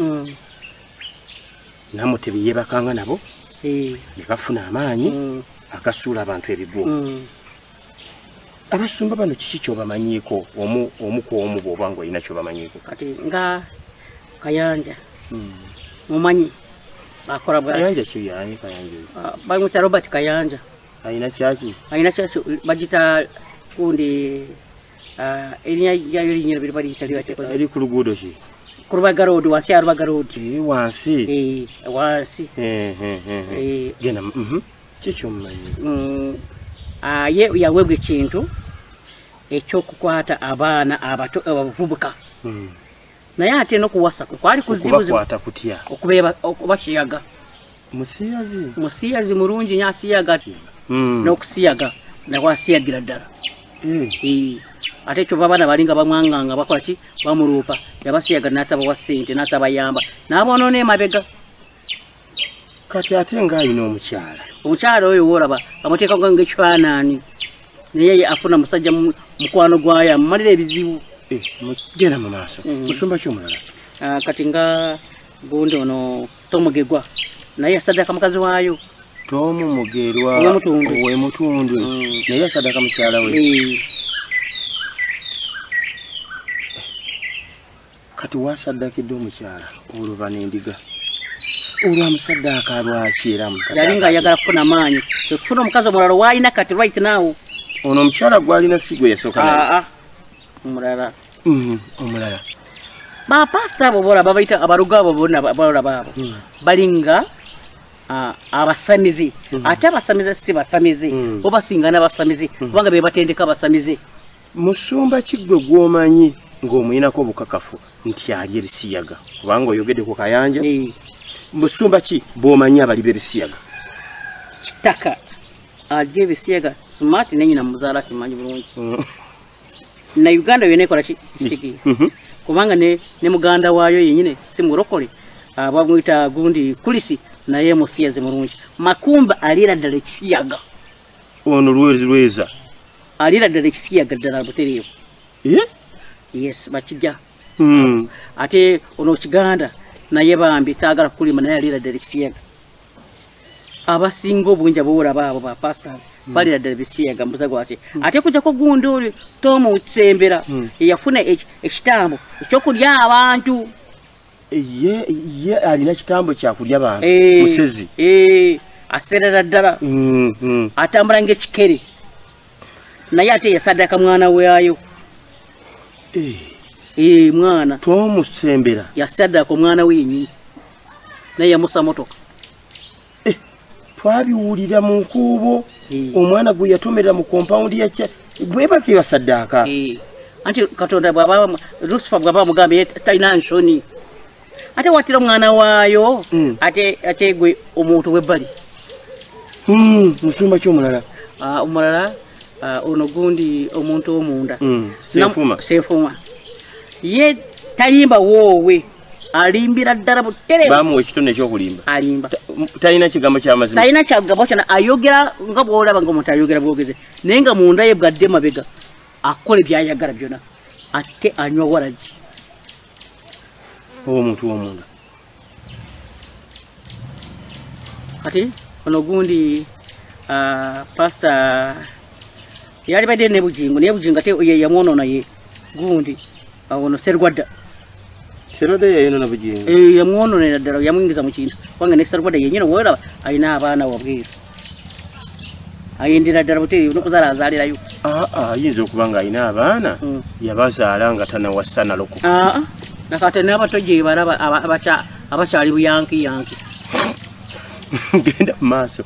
Namutebi yeebakanga nabo ne bafuna amaanyi akasuula abantu ebigwo. Abasumba bano kiki kyobamanyiiko omu ku omu bw'oba ng'olina kyobamanyiiko? Kati nga Kayanja mumanyi akola bw'ati. Kayanja ki yani Kayanja? Bamuyita Robert Kayanja. Alina kyaki? Alina kyaki bagita kundi erinnya lyayo linnya biri baliyita libatekoze. Eri ku luguudo ki? Ku Rubaga Road, wansi ya Rubaga Road. Wansi? Wansi. Genda kiki kyomumanyi? Ye yaweebwa ekintu ekyokukwata abaana abato abavubuka. Naye ate n'okuwasa kwe kwali kuzibuzibu. Okubakwata kutya? Okubasiyaga. Musiyazi? Musiyazi mulungi nnyo asiyaga n'okusiyaga nawe asiyagira ddala. Ate kyova abaana balinga bamwanganga bakola ki bamuluupa yabasiyaga n'atabawa ssente n'atabayamba n'abonoona emabega. Kati ate ng'alina omukyala. Omukyala oyo w'olaba amuteekako ng'ekifaananyi naye afuna musajja mukwano gwayo amumalira ebizibu. Genda mu maaso. Musumba ki omulala? Kati nga gundi ono Tomugerwa naye yasaddaka mukazi waayo. Tomu Mugerwa ow'Emutundwe naye yasaddaka mukyala we. Kati wasaddakidde omukyala oluva n'endiga. Olwamusaddaaka lwaki era amusaddaaka? Yali ng'ayagala kufuna maanyi kufuna omukazi omulala w'alina kati right now. Ono omukyala gw'alina si gwe yasooka naye? Omulala. Omulala. Bapasita abo bolaba bayita abalugu abo bonna bolaba abo balinga abasamizi. Ate abasamizi si basamizi bo basinga n'abasamizi kubanga be batendeka abasamizi. Musumba ki gwe gw'omanyi ng'omuyinako obukakafu nti ali ebisiyaga kubanga oyogedde ku Kayanja? Musumba ki bw'omanyi abali b'ebisiyaga? Kitaka ali ebisiyaga smart ne nnyina muzaala kimanyi bulungi. Na Uganda yonna ekola ki kitegeera kubanga ne muganda waayo yennyini si mulokole bamuyita gundi Kulisi naye musiyazi mulungi. Makumba aliira ddala ekisiyaga. Ono Lweza alira ddala ekisiyaga ddala butereevu. Yes, bakijja. Ate ono Kiganda naye bambi saagala kulima naye alira ddala ekisiyaga. Abasinga obungi aboolaba abo ba pastors balira ddala ebisiyaga mbuza gwaki. Ate kujjako gundi oli Tom Sembera eyafuna ekitambo ekyokulya abantu. Ye alina kitambo kyakulya abantu musezi. Aserera ddala. Atambula ng'ekikere. Naye ate yasaddaaka mwana waayo. Mwana Tom Sembera yasaddaaka omwana we yennyini naye yamussa motoka. Twabiwulira mu nkuubo omwana gwe yatomera mu kompawundi yakya bwe batyo yasaddaaka. Anti Katonda bw'aba Lucifer bw'aba amugambye talina nsoni ate watira omwana waayo ate gwe omuntu w'ebbali. Musumba ki omulala? Omulala ono gundi omuntu omunda Senfuma. Ye talimba woowe, alimbira ddala butereevu. Bamuwa ekitone ekyokulimba. Alimba. Talina kigambo ky'amazima. Talina kigambo kyonna, ayogera nga bw'olaba ng'omuntu ayogera bwogeze naye nga munda ye bwadde mabega akola by'ayagala byonna ate anywa waragi. Omuntu w'omunda. Kati ono gundi pastor yali badde ne Bujingo naye Bujingo ate ye yamwonoona ye gundi ono Serwadda. Serwadda yayonona Bujingo. Yamwononera ddala yamuyingiza mu kintu kubanga ne Serwadda yennyini woolaba alina abaana wabweru ayendera ddala butereevu n'okuzaala azaalirayo. Ayinza okuba ng'alina abaana yabazaala nga tanawasa naloko. Nakati n'abato gye balaba abakyali buyanki yanki. Genda mu maaso.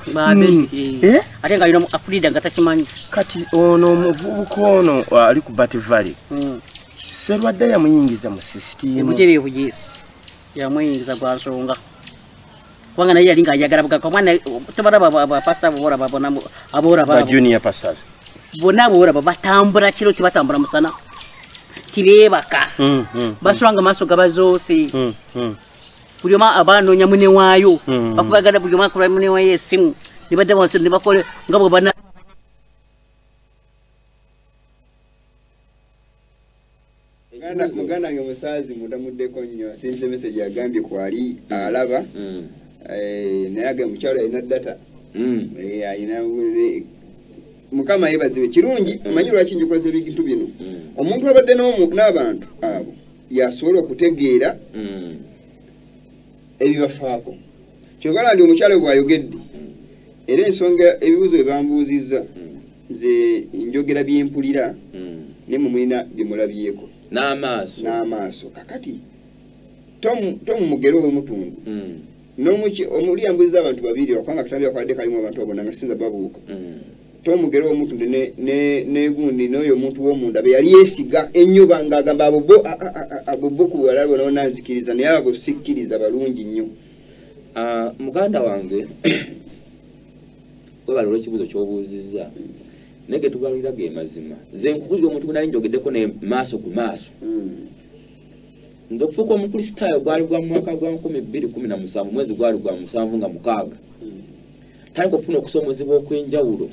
Ate nga alina Afurida nga takimanyi. Kati ono omuvubuka ono ali ku Bat Valley. Serwadda yamuyingiza mu sisitiimu. Butereevu ye yamuyingiza gwa nsonga. Kubanga naye yali ng'ayagala bugagga. Omwana tobalaba abapasita aboolaba bonna aboolaba Ba junior pastors. Bonna aboolaba batambula kiro tibatambula musana. Tibeebaka. Basula nga maaso gabazoose. Buli omu aba anoonya munne waayo. Bakubagana buli omu akuba munne waayo essimu. Ne badda wansi ne bakola nga bwe bana. Muganda wange Musaazi mutamuddeko nnyo since message agambye kwali alaba naye agambye mukyalo alina data alina Mukama yeebazibwe kirungi. Omanyi lwaki njikoze ebintu bino? Omuntu abadde n'abantu abo yasobola okutegeera ebibafaako. Kyokka ndi omukyalo bw'ayogedde era ensonga ebibuuzo bye bambuuzizza nze njogera byempulira ne mwe mulina bye mulabyeko n'amaaso. N'amaaso. Kakati Tom Mugere ow'omutundu omuli yambuuzizza abantu babiri lwakubanga akatambi akabadde kalimu abantu abo nga sinza babuuka. Tom Mugere ow'omutundu ne gundi n'oyo omuntu w'omunda be yali yeesiga ennyo ng'agamba abo bo ku balala bonna bonna nzikiriza naye abo sikkiriza balungi nnyo. Muganda wange webale olw'ekibuuzo ky'obuuzizza naye ge tubalulira ge mazima. Nze nkukubira omuntu gwe nali njogeddeko ne maaso ku maaso. Nze okufuuka omukristaayo gwali gwa mwaka gwa 2017 mwezi gwali gwa 7 nga 6. Tandika okufuna okusoomozebwa okw'enjawulo.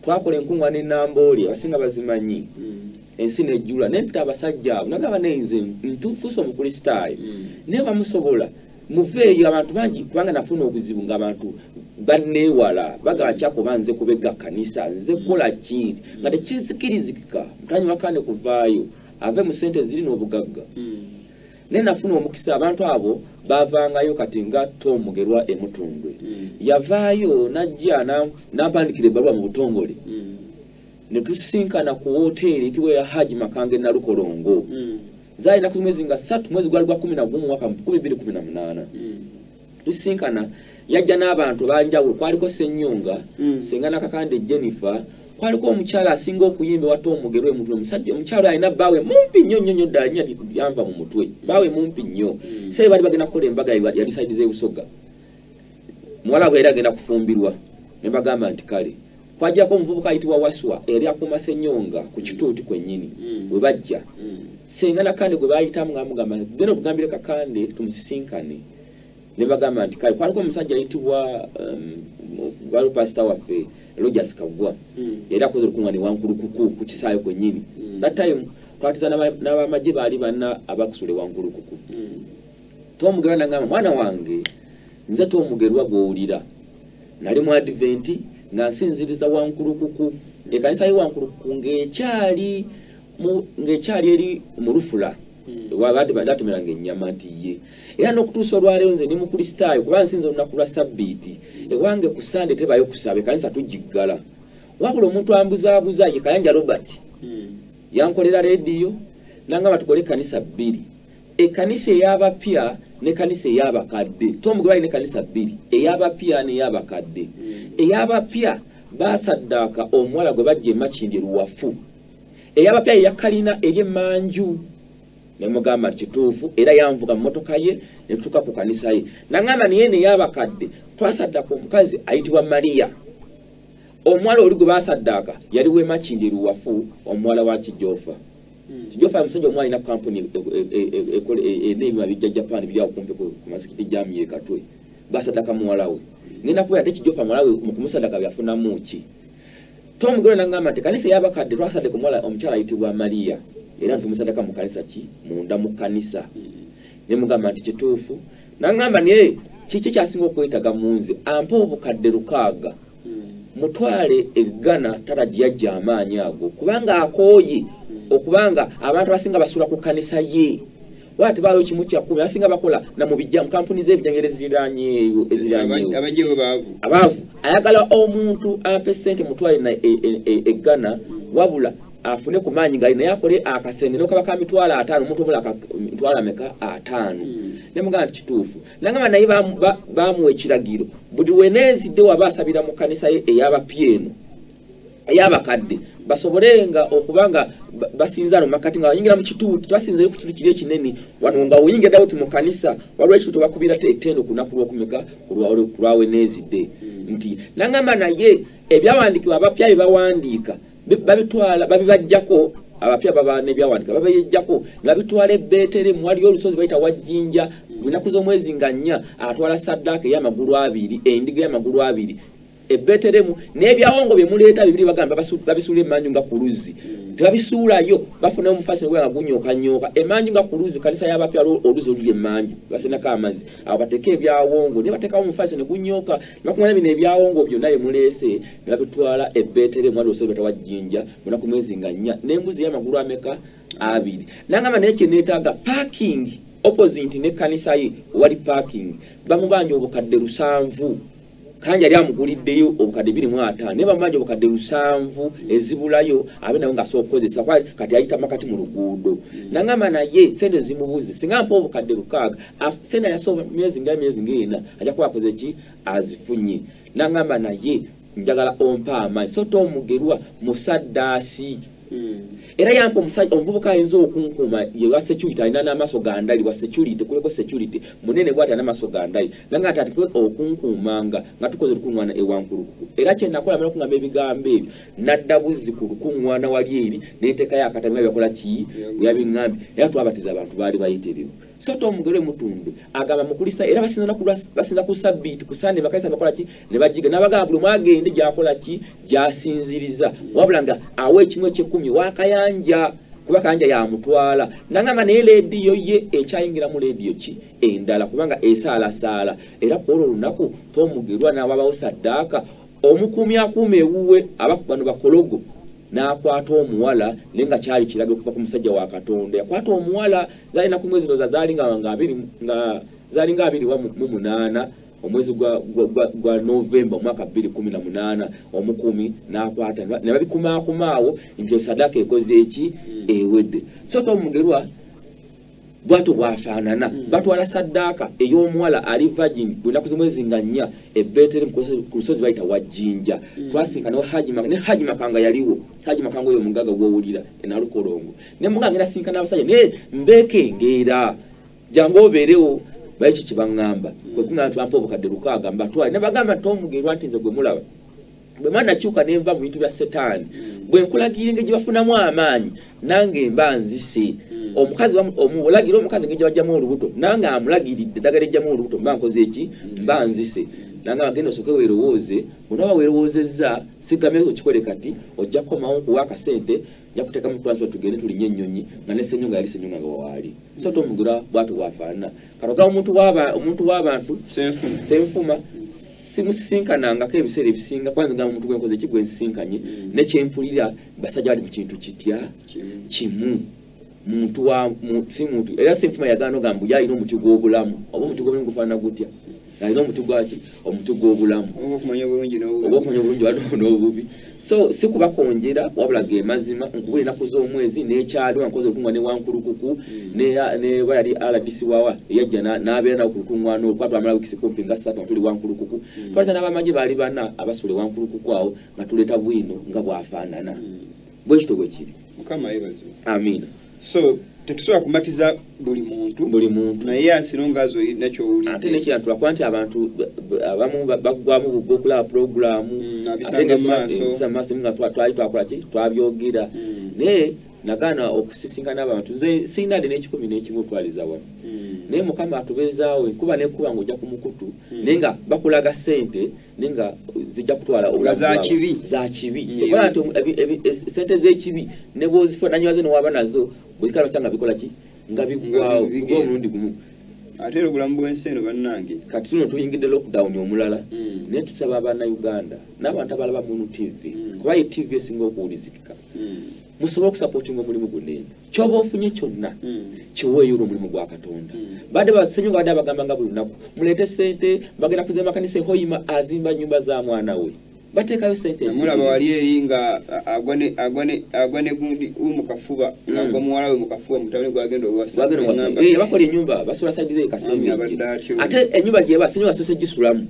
Twakola enkuŋŋaana e Namboole abasinga bazimanyi. Ensi n'ejjula ne mpita abasajja abo nagamba naye nze ntufuuse omukristaayo naye bamusobola muveeyo abantu bangi kubanga nafuna obuzibu ng'abantu banneewala bagamba kyakuba nze kubegga kkanisa nze kukola ki nga tekizikirizika mutanyi wakane kuvaayo ave mu ssente ziri n'obugagga. Naye nafuna omukisa abantu abo bavangayo kati nga Tom Mugerwa e Mutundwe. Yavaayo n'ajja n'ampandiikira ebbaluwa mu butongole. Ne tusisinkana ku wooteeri eyitibwa eya Haji Makange Nalukolongo. Zaali ennaku z'omwezi nga 3 mwezi gwali gwa 11 mwaka 2018. Tusisinkana yajja n'abantu banjawulo kwaliko Ssennyonga, Ssenga Nakakande Jennifer, kwaliko omukyala asinga okuyimba ewa Tom Mugerwa e Mutundwe. Omusajja omukyala alina bbaawe mumpi nnyo nnyo nnyo ddala nnyo lyanva mu mutwe. Bbaawe mumpi nnyo. Sebe baali bagenda kukola embaga yali sayidi z'e Busoga. Muwala bwe yali agenda kufumbirwa ne bagamba nti kale. Kwajjako omuvubuka ayitibwa Waswa eyali akuuma Ssennyonga ku kituuti kwennyini we bajja. Ssenga Nakande gwe baayitamu ng'amugamba genda otugambire Kakande tumusisinkane. Ne bagamba nti kale kwaliko omusajja ayitibwa waliwo pasita waffe Rogers Kagwa era akoze olukuŋŋaana Wankulukuku ku kisaawe kwennyini. That time twatiza n'abamagye baali banna abakusula Wankulukuku. Tom Mugerwa nagamba, mwana wange nze Tom Mugerwa gw'owulira, nali mu Adventi nga nsinziriza Wankulukuku, ekkanisa ye Wankulukuku ng'ekyali eri mu lufula batemeranga ennyama nti ye. Era n'okutuusa olwaleero nze ndi Mukristaayo kuba nsinza olunaku lwa Sabbiiti, ewange ku Sande tebayo kusaba, ekkanisa tugiggala. Wabula omuntu ambuzaabuza ye Kayanja Robert yankolera leediyo nangamba tukole ekkanisa bbiri, ekkanisa ey'abapya n'ekkanisa ey'abakadde. Tom Mugerwa alina ekkanisa bbiri, ey'abapya n'ey'abakadde. Ey'abapya baasaddaaka omuwala gwe bajja e Makindye Luwafu, ey'abapya eyakalina eri emmanju. Nemugamba nti kituufu, era yanvuga mu mmotoka ye ne tutuuka ku kanisa ye. Nangamba naye ney'abakadde twasaddaaka omukazi ayitibwa Maria, omuwala oli gwe baasaddaaka yali w'e Makindye Luwafu, omuwala wa Kijofa. Kijofa musajja omu alina kampuni n'ebyuma bijja Japan biri awo kumpi ku masikiti jaamu ye Katwe, baasaddaaka muwala we. Ngenda kubeera ate Kijofa muwala we mu kumusaddaaka byafunamu ki? Tom Mugerwa nangamba nti kanisa ey'abakadde twasaddaaka omuwala omukyala ayitibwa Maria, era ntumusaddaaka mu kanisa ki munda mu kanisa. Ne mugamba nti kituufu. Nangamba naye kiki kyasinga okwetaaga mu nze, ampa obukadde 6 mutwale e Ghana tata gye yajja amaanyi ago, kubanga akooye okubanga abantu abasinga basula ku kanisa ye. Wala tebaaliwo kimu kya kkumi, abasinga bakola na mu bijja mu kampuni z'ebijangiro eziriranyeeyo. Abaavu. Ayagala omuntu ampe ssente mutwale e Ghana, wabula afune ku maanyi gali naye akole akasente n'okaba ka 50,000, omuntu omulala mitwalo ameka 5. Ne mugamba nti kituufu. Nangamba naye bamuwa ekiragiro buli weneezidde waba asabira mu kanisa ye ey'abapya eno ey'abakadde basobolenga okubanga basinza no makati nga bayingira mu kituuti, basinzeyo ku kituuti kiri ekinene wano nga oyingira ddala oti mu kanisa waliwo ekituuti bakubira ettendo ku lunaku lw'okumeka ku lwa weneezidde. Nti nangamba naye ebyawandiikibwa abapya bye bawandiika babitwala babibajjako, abapya baba n'ebyawandiika babiyejjako ne babitwala e Beteremu, waliyo olusozi bayita Wajjinja, lunaku z'omwezi nga 4 atwala saddaaka ey'amagulu 2, endiga ey'amagulu 2 e Beteremu, n'ebyawongo bye muleeta bibiri bagamba babisuula emmanju nga ku luzzi, tebabisuulayo bafuna omufasi nga gunyooka emmanju nga ku luzzi. Kanisa y'abapya oluzi oluli emmanju basenako amazzi awo bateeke ebyawongo ne bateekawo omufasi ne gunyooka, ne bakuŋŋaanya bino ebyawongo byonna bye muleese ne babitwala e Beteremu, waliwo olusozi bayita Wajjinja, lunaku mwezi nga 4 n'embuzi ey'amagulu ameka 2. Nangamba naye kye neetaaga parking opposite n'ekkanisa ye wali parking, bamubanja obukadde 7, Kanja yali amuguliddeyo obukadde 25, naye bamubanja obukadde 7 ezibulayo abe nawe ng'asobola okukozesa kati ayita makati mu luguudo. Nangamba naye sente zimubuze, singa mpa obukadde 6 sente yasobola myezi nga 4 ajja kuba akoze ki azifunye. Nangamba naye njagala ompa amaanyi, so Tom Mugerwa musaddaasi. Era yampa omusajja omuvubuka ayinza okunkuma ye wa security, alina n'amaaso ga ndali, wa security kuliko security munene bw'ati alina amaaso ga ndali, nanga ati atike okunkuumanga nga tukoze olukuŋŋaana e Wankulukuku. Era kye nakola mala okungamba ebigambo ebyo, nadda buzzi ku lukuŋŋaana wali eri ne nteekayo akatabi nga byakola ki bwe yabiŋŋambye, era twabatiza abantu baali bayitirivu. So Tom Mugerwa Mutundwe agamba mukulisa, era basinza ku Sabbiiti ku Sande bakanisa bakola ki ne bagiga, n'abagamba buli omu agende gy'akola ki gy'asinziriza, wabula nga awa ekimu eky'ekkumi wa Kayanja kuba Kayanja yamutwala. Nangamba naye leediyo ye ekyayingiramu leediyo ki endala kubanga esaalasaala. Era ku olwo olunaku Tom Mugerwa n'awabawo saddaaka, omukuumi akuuma ewuwe bano bakologo n'akwata omuwala, naye nga kyali kiragiro okuva ku musajja wa Katonda. Yakwata omuwala zaalina ku mwezi ndowooza zaali nga 28 omwezi gwa Novemba omwaka 2018, omukuumi n'akwata ne babikumaakuma nti saddaaka ekoze eki ewedde. So Tom Mugerwa bw'atyo bw'afaanana, batwala saddaaka ey'omuwala ali virgin bwe nnaku z'omwezi nga 4 e Beteremu ku lusozi bayita Wajjinja. Twasinkana ne Haji Makanga yaliwo, Haji Makanga oyo omugagga gw'owulira e Nalukolongo. Ne mugamba ngenda sinkana abasajja naye mbeekengeera, jangu obeerewo baye ki kye baŋŋamba. Kwe kuŋŋamba nti bampa obukadde 6 mbatwale. Ne bagamba Tom Mugerwa nti nze gwe mulaba bwe mba nakyuka ne nva mu bintu bya Setaani, bwe nkulagira engeri gye bafunamu amaanyi nange mba nzise. Omukazi omulagira omukazi engeri gye bajjamu olubuto nange amulagiridde eddagala ejjamu olubuto mba nkoze eki mba nzise. Nangamba genda osooke weerowooze, bw'onaaba weerowoozezza sigamye okikole kati, ojja kukomawo nkuwa akasente, nja kuteekamu transfer tugende tulinye ennyonyi, nga ne Ssenyonga yali Ssenyonga nga waali. So Tom Mugerwa bw'atyo bw'afaanana. Kati ogamba omuntu w'abantu Ssenfuma simusisinkanangako ebiseera ebisinga, kwanza ngamba omuntu gwe nkoze ki gwe nsisinkanye, ne kyempulira basajja bali mu kintu kitya kimu. Muntu wa si muntu era Ssenfuma yagaana ogamba mbu ye alina omuti gw'obulamu, oba omuti gw'obulamu gufaanana gutya? Alina omuti gwaki? Omuti gw'obulamu. Oba okumanya obulungi n'obubi. Oba okumanya obulungi n'obubi. So si kubakonjera wabula ge mazima, nkubula ennaku z'omwezi n'ekyaliwo nkoze olukuŋŋaana ne Wankulukuku, ne oba yali RDC wawa eyajja n'abeera nawo ku lukuŋŋaana olwo, kuba twamala wiiki kumpi nga 3 nga tuli Wankulukuku. Twalisa n'abamagye baali 4 abasula e Wankulukuku awo nga tuleeta bwino nga bw'afaanana. Bwe kityo bwe kiri. Mukama yeebazibwe. Amiina. So tetusobola kumatiza buli muntu. Buli muntu. Naye asiro nga zo olina ky'owulidde. Ate n'ekirala tulakuba nti abantu abamu baggwamu bugwa okulaba pulogulaamu, Abisanga ate nga mu maaso. ebisanga mu maaso, nga twali twakola ki? Twabyogera. Naye nagaana okusisinkana abantu. Nze sirina dde n'ekikumi n'ekimu otwaliza wamu. Naye Mukama atubeezaawo, enkuba n'ekuba ng'ojja ku mukutu, naye nga bakulaga ssente, naye nga zijja kutwala Nga obulamu za bwabwe. kibi. Za kibi. Kyokka nti ssente z'ekibi ne bw'ozifuna, nanywaze ne waba nazo, bwe zikala batya nga bikola ki? Nga biggwawo, Nga bigenda. bigwa omulundi gumu. Ate era obulamu bw'ensi eno bannange. Kati tuno tuyingidde lockdown omulala, naye tusaba Abannayuganda n'abantu abalaba Munu TV, kuba ye TV esinga okuwulizikika. Musobole okusapootinga omulimu guno eno. Ky'oba ofunye kyonna, kiweeyo olw'omulimu gwa Katonda. Badde Ssenyonga badde abagamba nga buli lunaku, muleete ssente, bagenda kuzimba makanisa e Hoima, azimba nnyumba za mwana we. Bateekayo ssente. Namulaba wali eri nga agwa ne gundi we mu kafuba, agwa muwala we mu kafuba, mutabani gw'agenda owasa. Gw'agenda owasa. Ngamba Bakola ennyumba, basula side ze Kasembe. Mwami abadde atyo. Ate ennyumba gye ba, Ssenyonga asoose gisulamu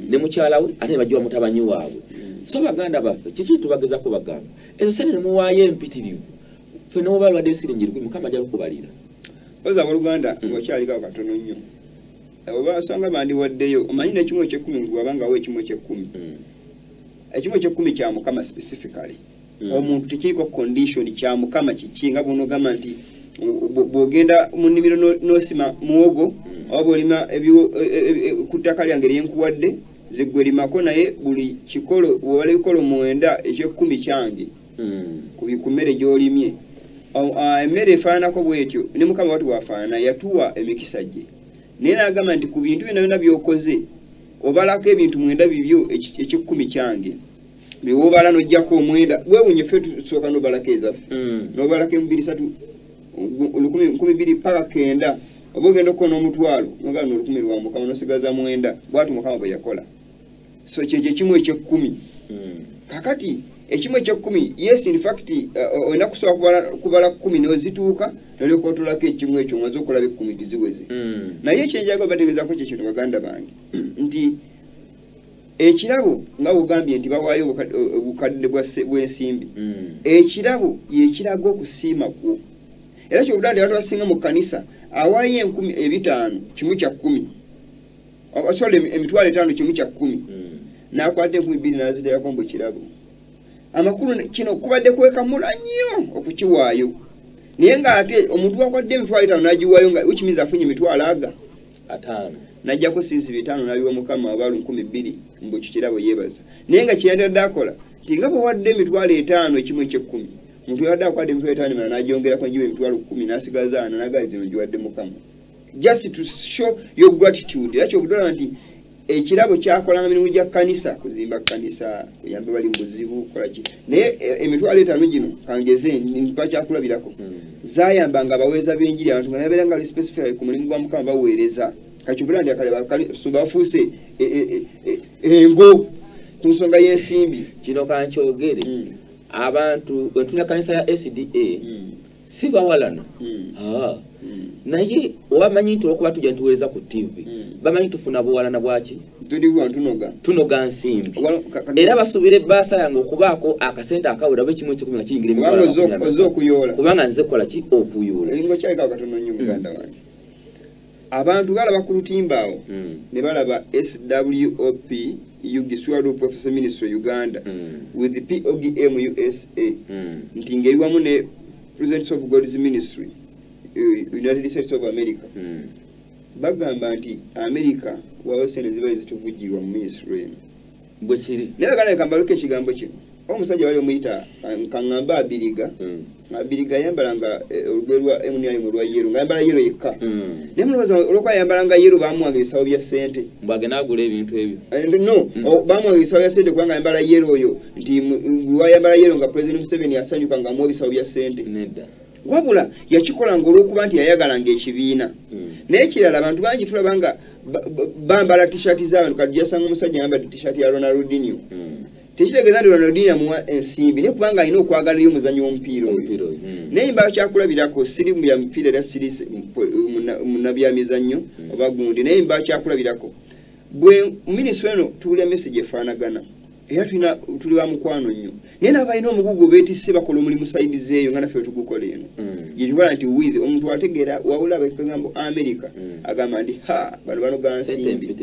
ne mukyala we, ate ne bagiwa mutabani waabwe. So baganda baffe, kiki tubagezaako bagamba? Ezo ssente ze muwaayo empitirivu, ffe ne bw'oba alwadde siringi 1000, Mukama ajja kukubalira. Oza abooluganda, ng'okyaliko katono nnyo. Oba osanga bandiwaddeyo, omanyi n'ekimu eky'ekkumi bw'aba awa ekimu eky'ekkumi. Ekimu eky'ekkumi kya Mukama specifically. Omuntu tekiriko condition, kya Mukama kiki, nga bw'onoogamba nti bw'ogenda mu nnimiro n'osima muwogo, oba bw'olima ku ttaka lyange lye nkuwadde, ze ggwe limako, naye buli kikolo, bw'obala ebikolo 9, eky'ekkumi kyange ku mmere gy'olimye. Emmere efaananako bw'etyo, ne Mukama bw'atyo bw'afaanana, yatuwa emikisa gye. Naye n'agamba nti ku bintu byonna byonna by'okoze, obalako ebintu 9 bibyo, eky'ekkumi kyange. Bw'obala n'oggyako 9, weewuunye ffe tusooka n'obalako ezaffe. N'obalako emubiri satu, lukumi, nkumi bbiri paka kenda. Oba ogenda okukoona omutwalo, n'ogamba n'olukumi lwa Mukama, n'osigaza 9. Bw'atyo Mukama bwe yakola. So kyekyo ekimu eky'ekkumi. Kaakati ekimu eky'ekkumi, yes, in fact, olina kusooka kubala 10 n'ozituuka, n'olyoka otoolako ekimu ekyo, omaze okulaba ekkumi tiziweze. Naye ekyenjagala bategeezaako kye kino, baganda bange, nti ekirabo nga bw'ogambye nti bawaayo obukadde bw'ensimbi. Ekirabo ye kiraga okusiima kwo. Era ky'obudde nti abantu abasinga mu kkanisa awaayo enkumi ebitaano kimu kya kkumi. Sorry, emitwalo etaano kimu kya kkumi. N'akwata enkumi bbiri n'aziteekako mbu kirabo. Amakulu kino kubadde kwekamula nnyo okukiwaayo. Naye ng'ate omuntu wakwadde emitwalo etaano n'agiwaayo nga which means afunye emitwalo aga 5. N'aggyako sinsi 500 n'abiwa Mukama oba lukumi bbiri mbu ekyo kirabo yeebaza. Naye nga kye yandibadde akola nti nga bw'owadde emitwalo etaano ekimu eky'ekkumi, omuntu yabadde akwadde emitwalo etaano emirala n'agyongerako ngiba emitwalo 10 n'asigaza ana n'agamba nti zino ngiwadde Mukama. Just to show your gratitude. Era ky'obudde nti ekirabo kyakolanga mirimu gya kkanisa, kuzimba kkanisa, kuyamba bali mu buzibu, kukola ki. Naye emitwalo etaano gino kangeze mpa kyakulabirako. Zaayambanga abaweereza b'enjiri, abantu nga nabeera nga bali specifically ku mulimu gwa Mukama baweereza. Kati obulaba nti akale bafuuse engo ku nsonga y'ensimbi. Kino kankyogere. Abantu bwe ntula kkanisa ya SDA, si bawalana. Naye obamanyi nti olwokuba tujja ntuweereza ku TV, bamanyi tufuna buwalana bwaki? Tuli bwa tunoga. Tunoga nsimbi. Wano, Era basuubira ebbaasa yange okubaako akasente akawera oba ekimu eky'ekkumi nga kiyingira Kubanga emitwalo amakumi ozze okuyoola. Kubanga nze kukola ki? Okuyoola. Elingo kyaleka katono nnyo muganda wange. Abantu balaba ku lutimba awo, ne balaba SWOP UG, Swallow Prophecy Ministry Uganda, with the POGM USA, nti ngeri wamu ne Presence of God's Ministry, United States of America. Bagamba nti America wawo sente ziba zituvujjirwa mu ministry eno. Bwe kiri. Naye baganda kambaluko ekigambo kino. Omusajja bali omuyita kaŋŋamba Abiriga. Abiriga yayambalanga olugoye lwa MNR lwa yero, ng'ayambala yero yekka. Naye mulowooza olw'okuba yayambalanga yero baamuwanga ebisawo bya ssente. Mbw'agenda agula ebintu ebyo. No, baamuwanga ebisawo bya ssente kubanga ayambala yero oyo nti lwayambala yero nga President Museveni asanyuka ng'amuwa ebisawo bya ssente. Nedda. Wabula yakikolanga olw'okuba nti yayagalanga ekibiina. Naye ekirala abantu bangi tulaba nga bambala t-shirt z'abantu, kati jasanga omusajja ayambadde t-shirt ya Ronaldinho. Tekitegeeza nti Ronaldinho amuwa ensimbi, naye kubanga alina okwagala eri omuzannyi w'omupiira oyo. Naye mba kyakulabirako siri mu bya mupiira era siri munnabyamizannyo oba gundi, naye mba kyakulabirako bwe minisitule eno tuwulira message efaanagana era tuli ba mukwano nnyo, naye nabo balina omugugu beetisse bakola omulimu sayidi zeeyo nga naffe tugukola eno. Gye nti with omuntu ategeera wabula abeekagambo America agamba nti ha bano banoga nsimbi.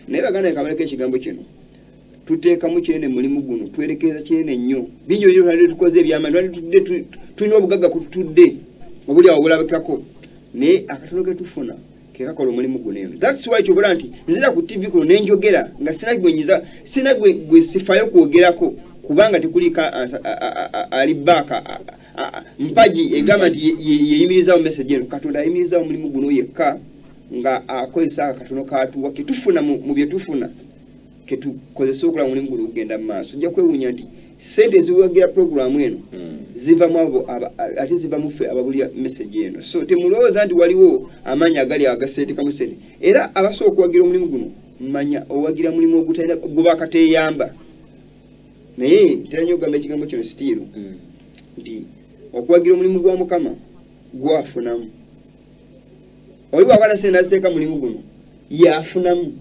Naye baganda kamaleko ekigambo kino tuteekamu kinene mulimu guno, twerekereza kinene nnyo. Bingi ebyo tukoze ebyamaanyi, tulina obugagga kututudde obuli awo bulabikako, naye akatono ke tufuna ke kakola omulimu guno eno. That's why kyobula nti nzira ku TV kuno ne njogera nga sina gwe nyiza, sina gwe sifayo kwogerako kubanga tekuliiko ali baaka mpagi egamba nti yeyimirizaawo message eno. Katonda ayimirizaawo omulimu guno yekka nga akozesa akatono katuwa ke tufuna mu bye tufuna ketukozesa okulaba omulimu guno ogugenda mu maaso. Ojja kwewuunya nti ssente eziwagira puroguraamu eno ziva mu abo ate ziva mu ffe ababulira message eno. So temulowooza nti waliwo amaanyi agali agaseetekamu ssente. Era abasobola okuwagira omulimu guno manya owagira mulimu ogutalina guba akateeyamba. Naye ntera nnyo okugamba ekigambo kino sitiiru nti okuwagira omulimu gwa Mukama gwafunamu. Oli bw'akwata ssente n'aziteeka mu mulimu guno yafunamu.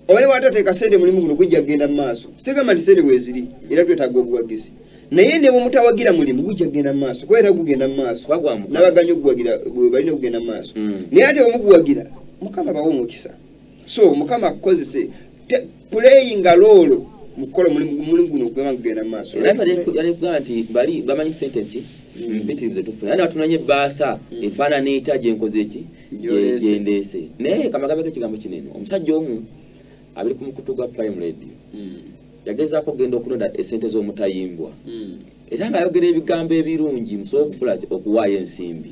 Oli bw'atateeka ssente mulimu guno gujja kugenda mu maaso. Sigamba nti ssente weeziri era twetaaga obuwagizi, naye ne bwe mutawagira mulimu gujja kugenda mu maaso kuba era gugenda mu maaso. N'abaganya okuguwagira bwe balina okugenda mu maaso, naye ate bwe muguwagira Mukama bawe omukisa. So Mukama akukozese puleyinga loolo mu kukola omulimu guno okugamba gugenda mu maaso. Era yali nti bali bamanyi ssente ki mpitirivu ze tufuna, era batunanye ebbaasa efaanana etya gye nkoze ki gye ndeese. Naye kamagabeko ekigambo kinene, omusajja omu abiri ku mukutu gwa Prime Radio yagezaako okugenda okulonda essente z'omutayimbwa, era ng'ayogera ebigambo ebirungi musobola okukola okuwaayo ensimbi.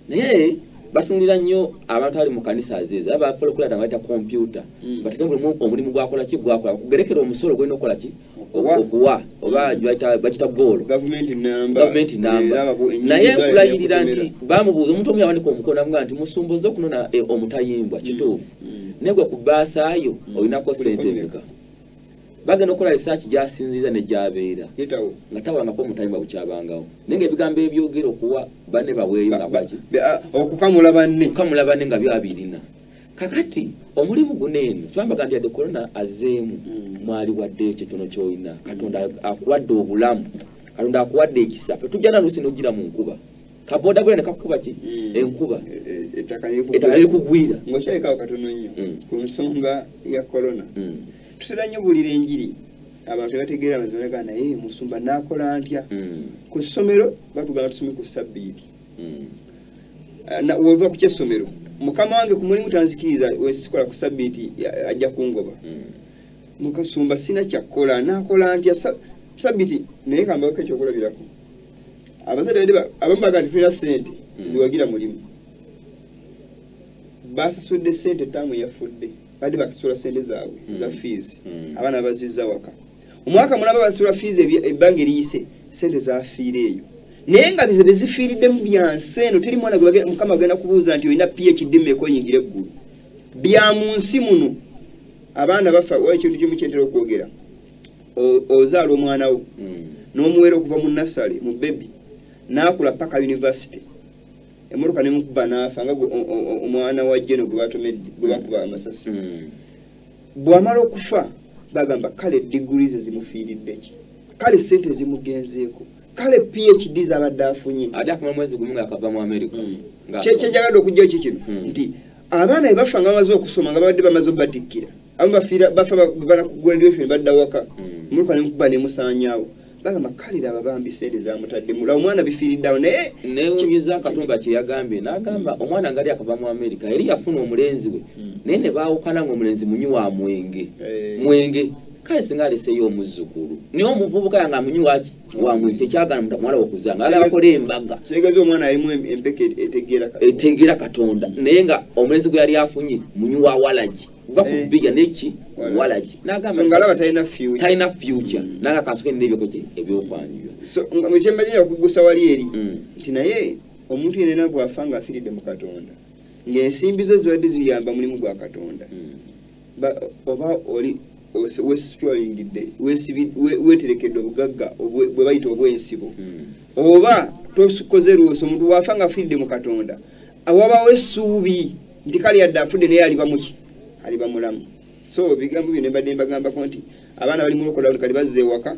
Naye batunulira nnyo abantu abali mu kanisa azeezo era bafola okulaba nga bayita kompyuta, bateeke buli omulimu gwakola ki gwakola, bakugerekera omusolo gw'olina okukola ki okuwa oba bagita goolo gavumenti namba. Naye nkulayirira nti bamubuuza omuntu omu yawanika omukono amugaa nti musumbuze okunona omutayimbwa kituufu, naye gwe ku bbaasaayo olinako ssente mmeka? Bagenda okukola research gy'asinziza ne gy'abeera nga tawangako omutayimbwa bukyabangawo, naye ng'ebigambo ebyogera okuwa banne baweeyo nga baki okukamula banne nga byabirina. Kakati omulimu guno eno twambaga nti yadde korona azzeemu mwali wadde ekyo kitono ky'olina, Katonda akuwadde obulamu, Katonda akuwadde ekisa. Tetujja na luusi n'ogira mu nkuba, kabodaboda ne kakukuba ki enkuba, ettaka lirikugwira. Ng'okyalekawo katono nnyo ku nsonga ya korona, tutera nnyo buulira enjiri abantu tebategeera amazima ga naye musumba n'akola ntya? Ku ssomero batugamba tusome ku ssabbiiti, wova ku kyessomero mukama wange ku mulimu tanzikiriza wesikola ku ssabbiiti ajja kungoba. Mukasumba sina kyakukola n'akola ntya ssabbiiti? Naye kambaweko ekyokulabirako, abazadde abamu bagamba nti tulina ssente ziwagira mulimu, basasudde ssente ttaamu eyafudde, badde bakasula ssente zaabwe za fees, abaana bazizza waka. Omwaka mulamba basasula fees ebbanga eriyise, ssente zafiira eyo. Naye nga bize bezifiiriddemu bya nsi eno, teri mwana gwe Mukama agenda kubuuza nti olina PhD mmeka oyingire eggulu. Bya mu nsi muno abaana bafa. Waliwo ekintu kimu kye ntera okwogera, ozaala omwana wo n'omuwera okuva mu nursery mu baby n'akula paka university, emmotoka nemukuba n'afa nga omwana wa Jeno gwe batomedde gwe bakuba amasasi. Bw'amala okufa bagamba kale diguri ze zimufiiridde ki, kale ssente zimugenzeeko, kale PhD z'abadde afunye. Ate akumala mwezi gumu ng'akava mu America. Kyenjagadde okujjayo ki kino nti abaana bwe bafa nga bamaze okusoma nga babadde bamaze obbatikkira, abamu bafa bana ku graduation badda waka, emmotoka nemukuba nemusaanyaawo. Bagamba kalira ababambi sente zamutaddemu la omwana bifiiriddeawo. Naye newuunyiza Katumba kye yagambye, n'agamba omwana ngali akava mu Amerika yali yafuna omulenzi we, naye ne baawukana ng'omulenzi munywi wa mwenge. Mwenge kale singa aleseeyo omuzzukulu, naye omuvubuka yange amunywi waki wa mwenge, tekyagala muwala okuzanga ala bakola embaga. Kitegeeza omwana alimu empeke etegeera Katonda, naye nga omulenzi gwe yali afunye munywi wa walagi bakubbiga neki walagi, n'agamba ngalaba talina future, talina future, n'aga kansoke n'ebyokoki ebyokwanjula. So nga kyembaje okugusa wali eri nti naye omuntu yenna bw'afa nga afiiridde mu Katonda, ng'ensimbi zo zibadde ziyamba mulimu gwa Katonda, oba oli wesitwalingidde weeterekedde obugagga bwe bayita obw'ensibo, oba tosukoze lwoso. Omuntu bw'afa nga afiiridde mu Katonda wabawo essuubi nti kale yadde afudde naye aliba muki, aliba mulamu. So ebigambo bino mbadde mbagambako nti abaana bali mu lockdown kati bazze ewaka,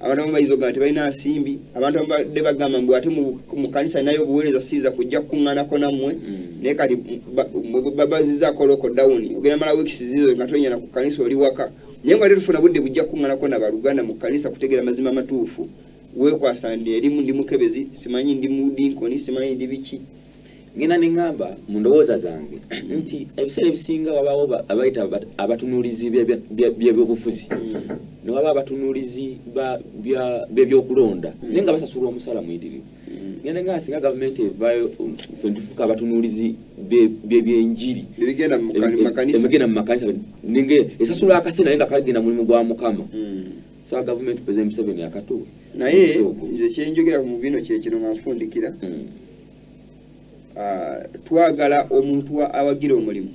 abantu abamu bayinza okugamba tebalina nsimbi, abantu abamu badde bagamba mbu ate mu kanisa nayo obuweereza siyinza kujja kukuŋŋaanako nammwe, naye kati babazizzaako lockdown, ogenda mala weeks zizo nga tonyana ku kanisa oli waka, naye nga tetufuna budde bujja kukuŋŋaanako na baluganda mu kanisa kutegeera mazima amatuufu. Weekwasa ndi erimu ndi mukebezi, simanyi ndi mudinkoni, simanyi ndi biki. Ngenda ne ŋŋamba mu ndowooza zange nti ebiseera ebisinga wabaawo abayita abatunuulizi by'ebyobufuzi, ne waba abatunuulizi b'ebyokulonda, naye nga basasulwa omusala muyitirivu. Ngenda ŋŋamba singa gavumenti evaayo ffe tufuuka abatunuulizi b'ebyenjiri ebigenda mu makanisa, esasula akase naye nga kagenda mulimu gwa Mukama. Sa gavumenti President Museveni akatuwe. Naye nze kyenjogera mu bino kye kino nga nfundikira, twagala omuntu awagira omulimu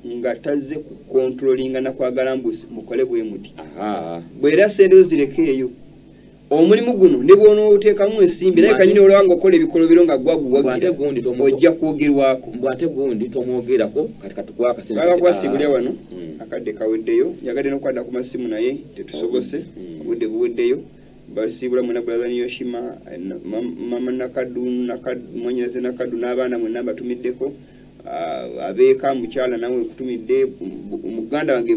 nga tazze kukontrolinga nakwagala mbu mukole bwe muti, bwera sente zo zirekeeyo omulimu guno ne bw'onooteekamu ensimbi, naye kanyini olaba ng'okola ebikolobero nga gwaguwagira ojja kwogerwako. Mbwate gundi tomwogerako kati katukuwa akasente. Baga kwasibulya wano akadde kaweddeyo, njagadde n'okwadda ku masimu naye tetusobose, obudde buweddeyo. Basiibula mwena Brother Yoshima, mama Nakaddu, mwanyinaze Nakaddu n'abaana mwenna mbatumiddeko, abeeka mukyala nawe nkutumidde, muganda wange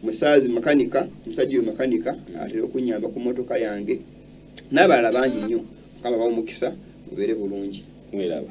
musaazi makanika, musajja oyo makanika atera okunnyamba ku mmotoka yange, n'abalala bangi nnyo. Mukama abawe omukisa, mubeere bulungi. Mweraba.